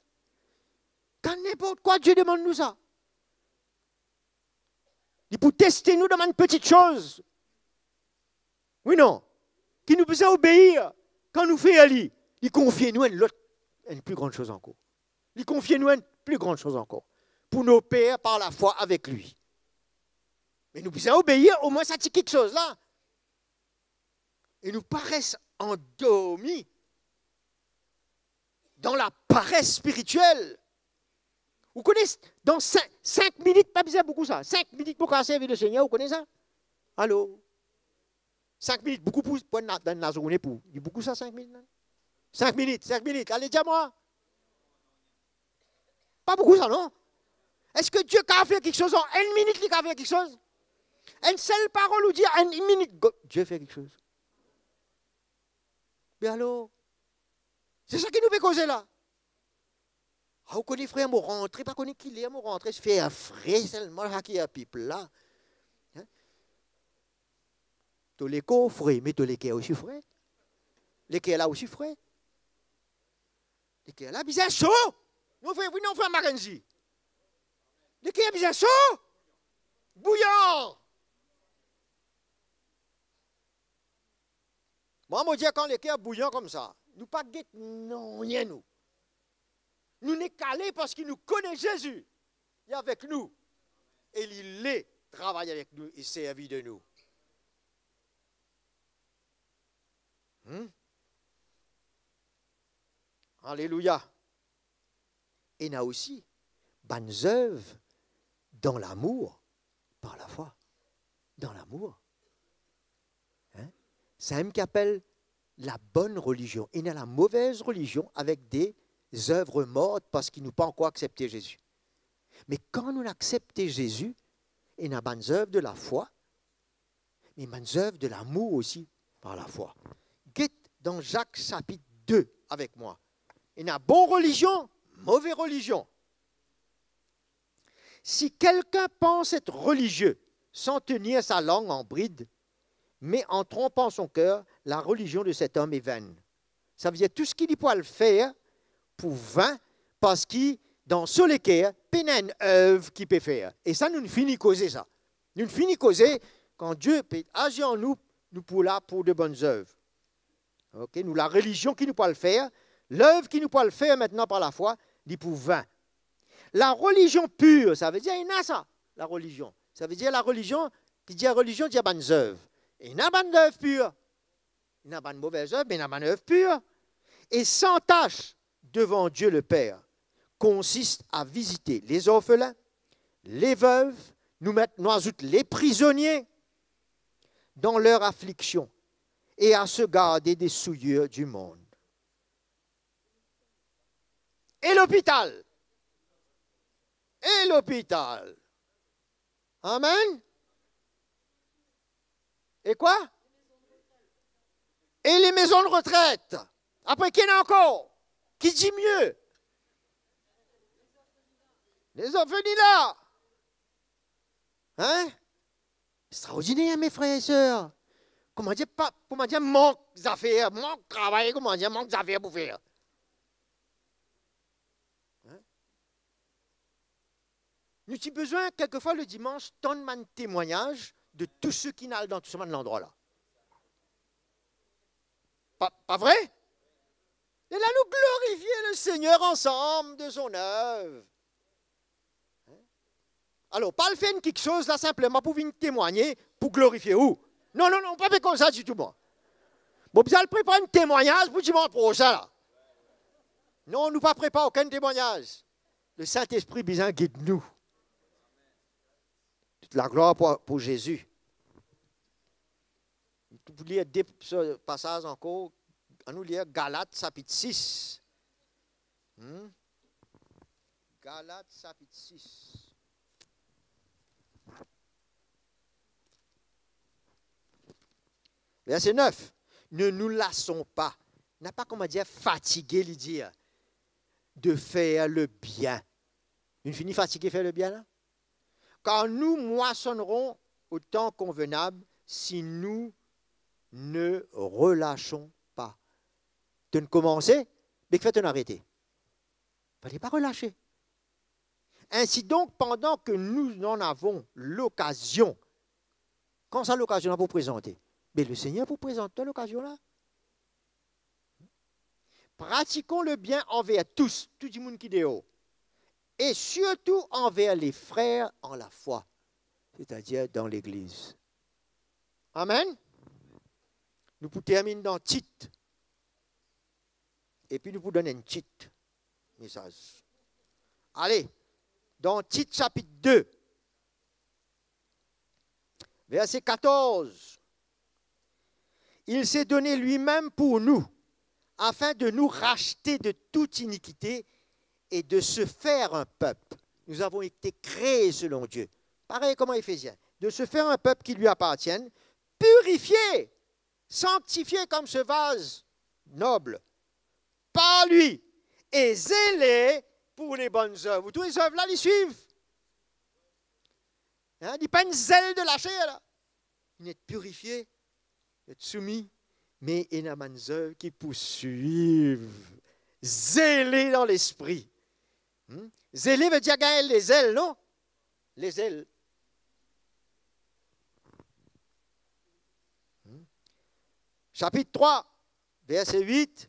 Kan ninport kwa Die demann nou sa. Li pou teste nou dan bann peti kiksoz. Wi, non? Ki nou bizin obeir, kan nou fer li, li konfie nou enn lot, enn pli gran soz ankor. Li konfie nou enn pli gran soz ankor. Pou nou oper par lafwa avek li. Me nou bizin obeir omwin sa ti kiksoz la. E nou pa res andormi dan lapares spiritiel. Ou kone, dan sink, sink minit, pa bizin boukou sa. Sink minit pou kapav servi Lesegner, ou kone sa? Alo? Sink minit, boukou pou, pou enn la, dan lazourne pou, li boukou sa, sink minit la? Sink minit, sink minit, ale dir mwa. Pa boukou sa, non? Eski Die kapav fer kiksoz an enn minit, li kapav fer kiksoz? Enn sel parol ou dir, enn minit, go-, Die fer kiksoz. Me alor, se sa ki nou pe koze la. Ah, ou kone, frer, mo rantre, pa kone ki ler mo rantre, fer fre selman, sa ki a pip la. Hein? To lekor fre, me to leker osi fre. Leker la osi fre. Leker la bizin so. Non, frer, wi, non, frer Mackenzie. Leker bizin so. Bouyan. Mwa, mo dir, kan leker bouyan koumsa, nou pa get nanye, nou. Nou nek ale parski nou kone Zezi, li avek nou. E li le travay avek nou e servi de nou. Hmm? Alelouya. Ena osi bann zev dan lamour, par lafwa. Dan lamour. Hein? Samem ki apel la bonne religion. Ena la mauvaise religion avek de zev mor parski nou pa ankor aksepte Zezi. Me kan nou aksepte Zezi, ena bann zev de lafwa, me bann zev de lamour osi par lafwa. Get dan Zak sapit de avek mwa. Ena bon religion, move religion. Si quelqu'un pense être religieux sans tenir sa langue en bride, mais en trompant son cœur, la religion de cet homme est vaine. Savedir tou seki li pou al fer pou vin, parski dan so leker pena enn zev ki pe fer. E sa, nou fini koze sa. Nou fini koze, kan Die pe azir an nou, nou pou la pou de bonn zev. Ok, nou, larelizion ki nou pou al fer, zev ki nou pou al fer aster par lafwa, li pou vin. La religion pure, savedir ena sa, larelizion. Savedir larelizion, ki dir relizion, dir bann zev. Ena bann zev pir. Ena bann move zev, me ena bann zev pir. Et sans tache devant Dieu le Père consiste à visiter les orphelins, les veuves, nou met, nou azout les prisonniers dans leur affliction, et à se garder des souillures du monde. Et l'hôpital. Et l'hôpital. Amen. Et quoi? Et les maisons de retraite. Apre, ki ena ankor? Ki dir mie? Les orphelinats. Hein? Extraordiner, mes frères et sœurs. Kouma dir pa, kouma dir mank zafer, mank travay, kouma dir mank zafer pou fer. Hein? Nou ti bizin, kelkefwa, le dimans, tann bann temwagnaz de tou seki inn al dan tou sa bann landrwa la. Pa, pa vre? E la, nou glorifie le Seigneur ansam de son œuvre. Alor, pa al fer enn kiksoz la sinpleman pou vinn temwagne, pou glorifie ou. Non, non, non, pa pe koz sa ditou, mwa. Mo bizin al prepar enn temwagnaz pou dimans prosin la. Non, nou pa prepar okenn temwagnaz. Lesintespri bizin gid nou. Tout laglwar pou, pou Zezi. Nou pou lir de pasaz ankor. Annou lir Galat sapit sis. Hmm? Galat sapit sis. Verse nef. Ne nous lassons pas. Napa kouma dir fatige, li dir, de faire le bien. Nou fini fatige fer lebien la? Car nous moissonnerons au temps convenable si nous ne relâchons pas. To'nn koumanse, me kifer to'nn arete? Fale pa relase. Ainsi donc, pendant que nous en avons l'occasion, kan sa lokazion la pou prezante? Me Lesegner pou prezant twa lokazion la. Pratiquons le bien envers tous, tou dimoun ki deor, et surtout envers les frères en la foi, c'est-à-dire dans l'église. Amen. Nou pou terminn dan Tit. Epi nou pou donn enn tit mesaz. Ale, dan Tit sapit de, verse katorz. Il s'est donné lui-même pour nous, afin de nous racheter de toute iniquité et de se faire un peuple. Nous avons été créés selon Dieu. Parey kouma Efezien. De se faire un peuple qui lui appartienne, purifié, sanctifié comme ce vase noble par lui et zélé pour les bonnes œuvres. Ou trouve zev la, li swiv. Hein, li pa enn zel de laser la. Li ena purifie, li ena soumi, me ena bann zev ki pou swiv. Zele dan lespri. Hmm? Zele ve dir gagn lezel, non? Lezel. Hmm? Sapit trwa, verse wit.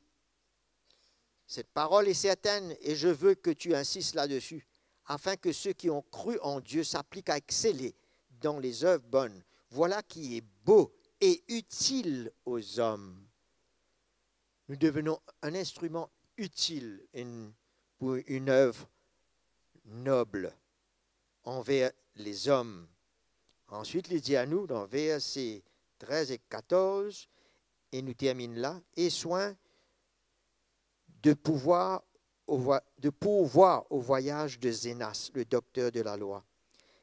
Cette parole est certaine et je veux que tu insistes là-dessus, afin que ceux qui ont cru en Dieu s'appliquent à exceller dans les œuvres bonnes. Voilà qui est beau et utile aux hommes. Nous devenons un instrument utile, une, pour une œuvre noble envers les hommes. Answit, li dir anou dan verse trez ek katorz, e nou terminn la, et soin de pouvoir au voi-, de pourvoir au voyage de Zénas, le docteur de la loi,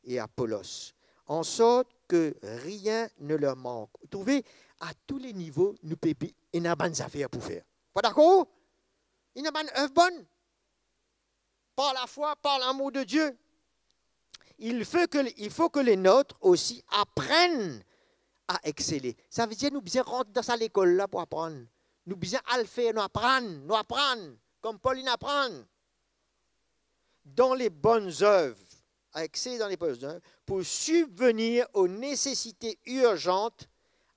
et Apollos, en sorte que rien ne leur manque. Ou trouve, a tou le nivo, nou pe bi-, ena bann zafer pou fer. Ou dakor? Ena bann œuvres bonnes. Par la foi, par l'amour de Dieu. Il faut que, il faut que les nôtres aussi apprennent à exceller. Sa ve dir nou bizin rant dan sa lekol la pou aprann. Nou bizin al fer, nou aprann, nou aprann. Kom Paul inn aprann. Dans les bonnes œuvres, à exceller dans les bonnes œuvres, pour subvenir aux nécessités urgentes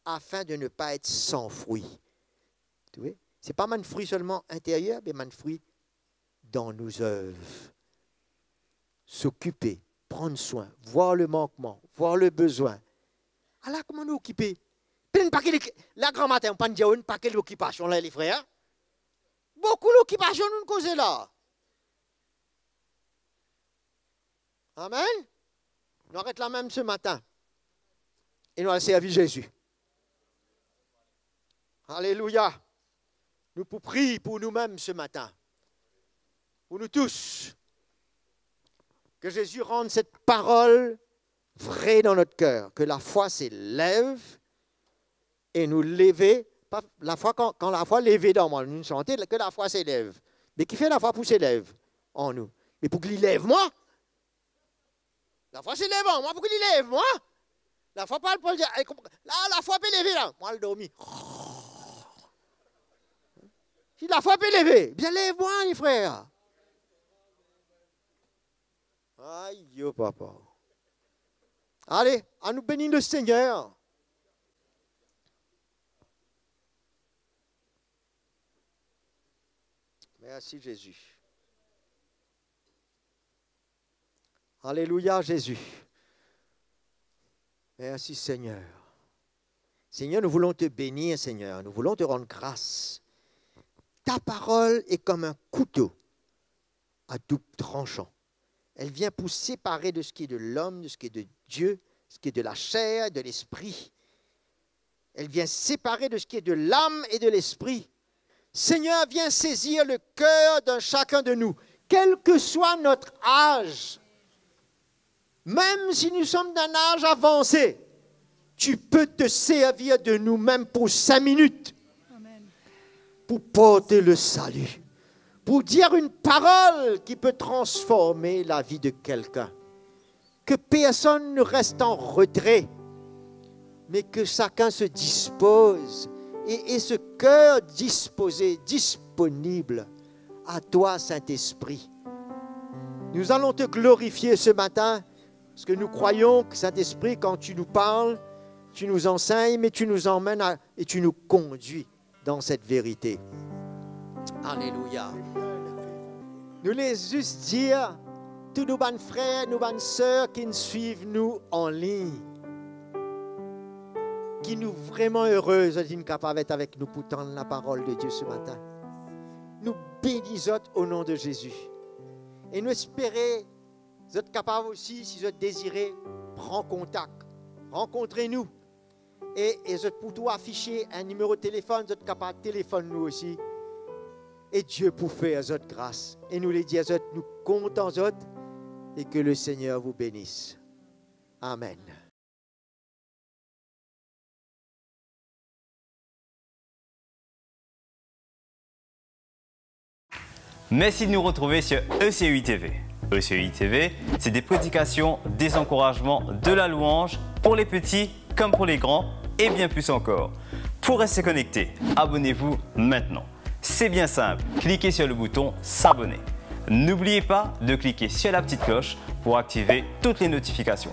afin de ne pas être sans fruit. Ou trouve? Se pa bann fri selman interyer, me bann fri dan nou zev. S'occuper, prendre soin, voir le manquement, voir le besoin. Ala kouma nou okipe. Pena enn pake, la gramatin, ou pa'nn dir enn pake lokipasion la, le frer. Boukou lokipasion nou koze la. Amen. Nou aret la mem se matin. E nou al servi Zezi. Alelouya. Nou pou priy pou nou mem se matin. Pou nou tous. Que Jésus rende cette parole vraie dans notre cœur. Que la foi s'élève e nou leve, pa, lafwa, kan, kan lafwa leve dan mwa, nou sante ke lafwa se lev. Me kifer lafwa pou se lev an nou? Me pou ki li lev mwa. Lafwa se lev an mwa, pou ki li lev mwa. Lafwa pa al, Pol dir, "Ey, kom, la, lafwa pe leve la." Mwa al dormi. Si lafwa pe leve, bien lev mwa, li frer. Ayo, papa. Ale, anou beni le Seigneur. Merci, Jésus. Alléluia, Jésus. Merci, Seigneur. Seigneur, nous voulons te bénir, Seigneur. Nous voulons te rendre grâce. Ta parole est comme un couteau à double tranchant. Elle vient pour séparer de ce qui est de l'homme, de ce qui est de Dieu, ce qui est de la chair, de l'esprit. Elle vient séparer de ce qui est de l'âme et de l'esprit. Seigneur, viens saisir le cœur d'un chacun de nous, quel que soit notre âge. Même si nous sommes d'un âge avancé, tu peux te servir de nous même pour cinq minutes, pour porter le salut, pour dire une parole qui peut transformer la vie de quelqu'un. Que personne ne reste en retrait, mais que chacun se dispose et ait ce cœur disposé, disponible à toi, Saint-Esprit. Nous allons te glorifier ce matin, parce que nous croyons que, Saint-Esprit, quand tu nous parles, tu nous enseignes, mais tu nous emmènes à, et tu nous conduis dans cette vérité. Alléluia. Nou le zis dir, tou nou bann frer, nou bann ser ki'nn swiv nou an lign, ki nou vreman ere zot inn kapav et avek nou pou tann la parole de Dieu ce matin. Nou beni zot au nom de Jésus. E nou espere zot kapav osi, si zot dezire, pran kontak, rankontre nou. E, e zot pou tou afise enn nimero telefonn, zot kapav telefonn nou osi. E Die pou fer zot gras. E nou le dir zot, nou kontan zot, e que le Seigneur vous bénisse. Amen. Merci de nous retrouver sur E C U I T V. E C U I T V, c'est des prédications, des encouragements, de la louange pour les petits comme pour les grands et bien plus encore. Pour rester connecté, abonnez-vous maintenant. C'est bien simple, cliquez sur le bouton s'abonner. N'oubliez pas de cliquer sur la petite cloche pour activer toutes les notifications.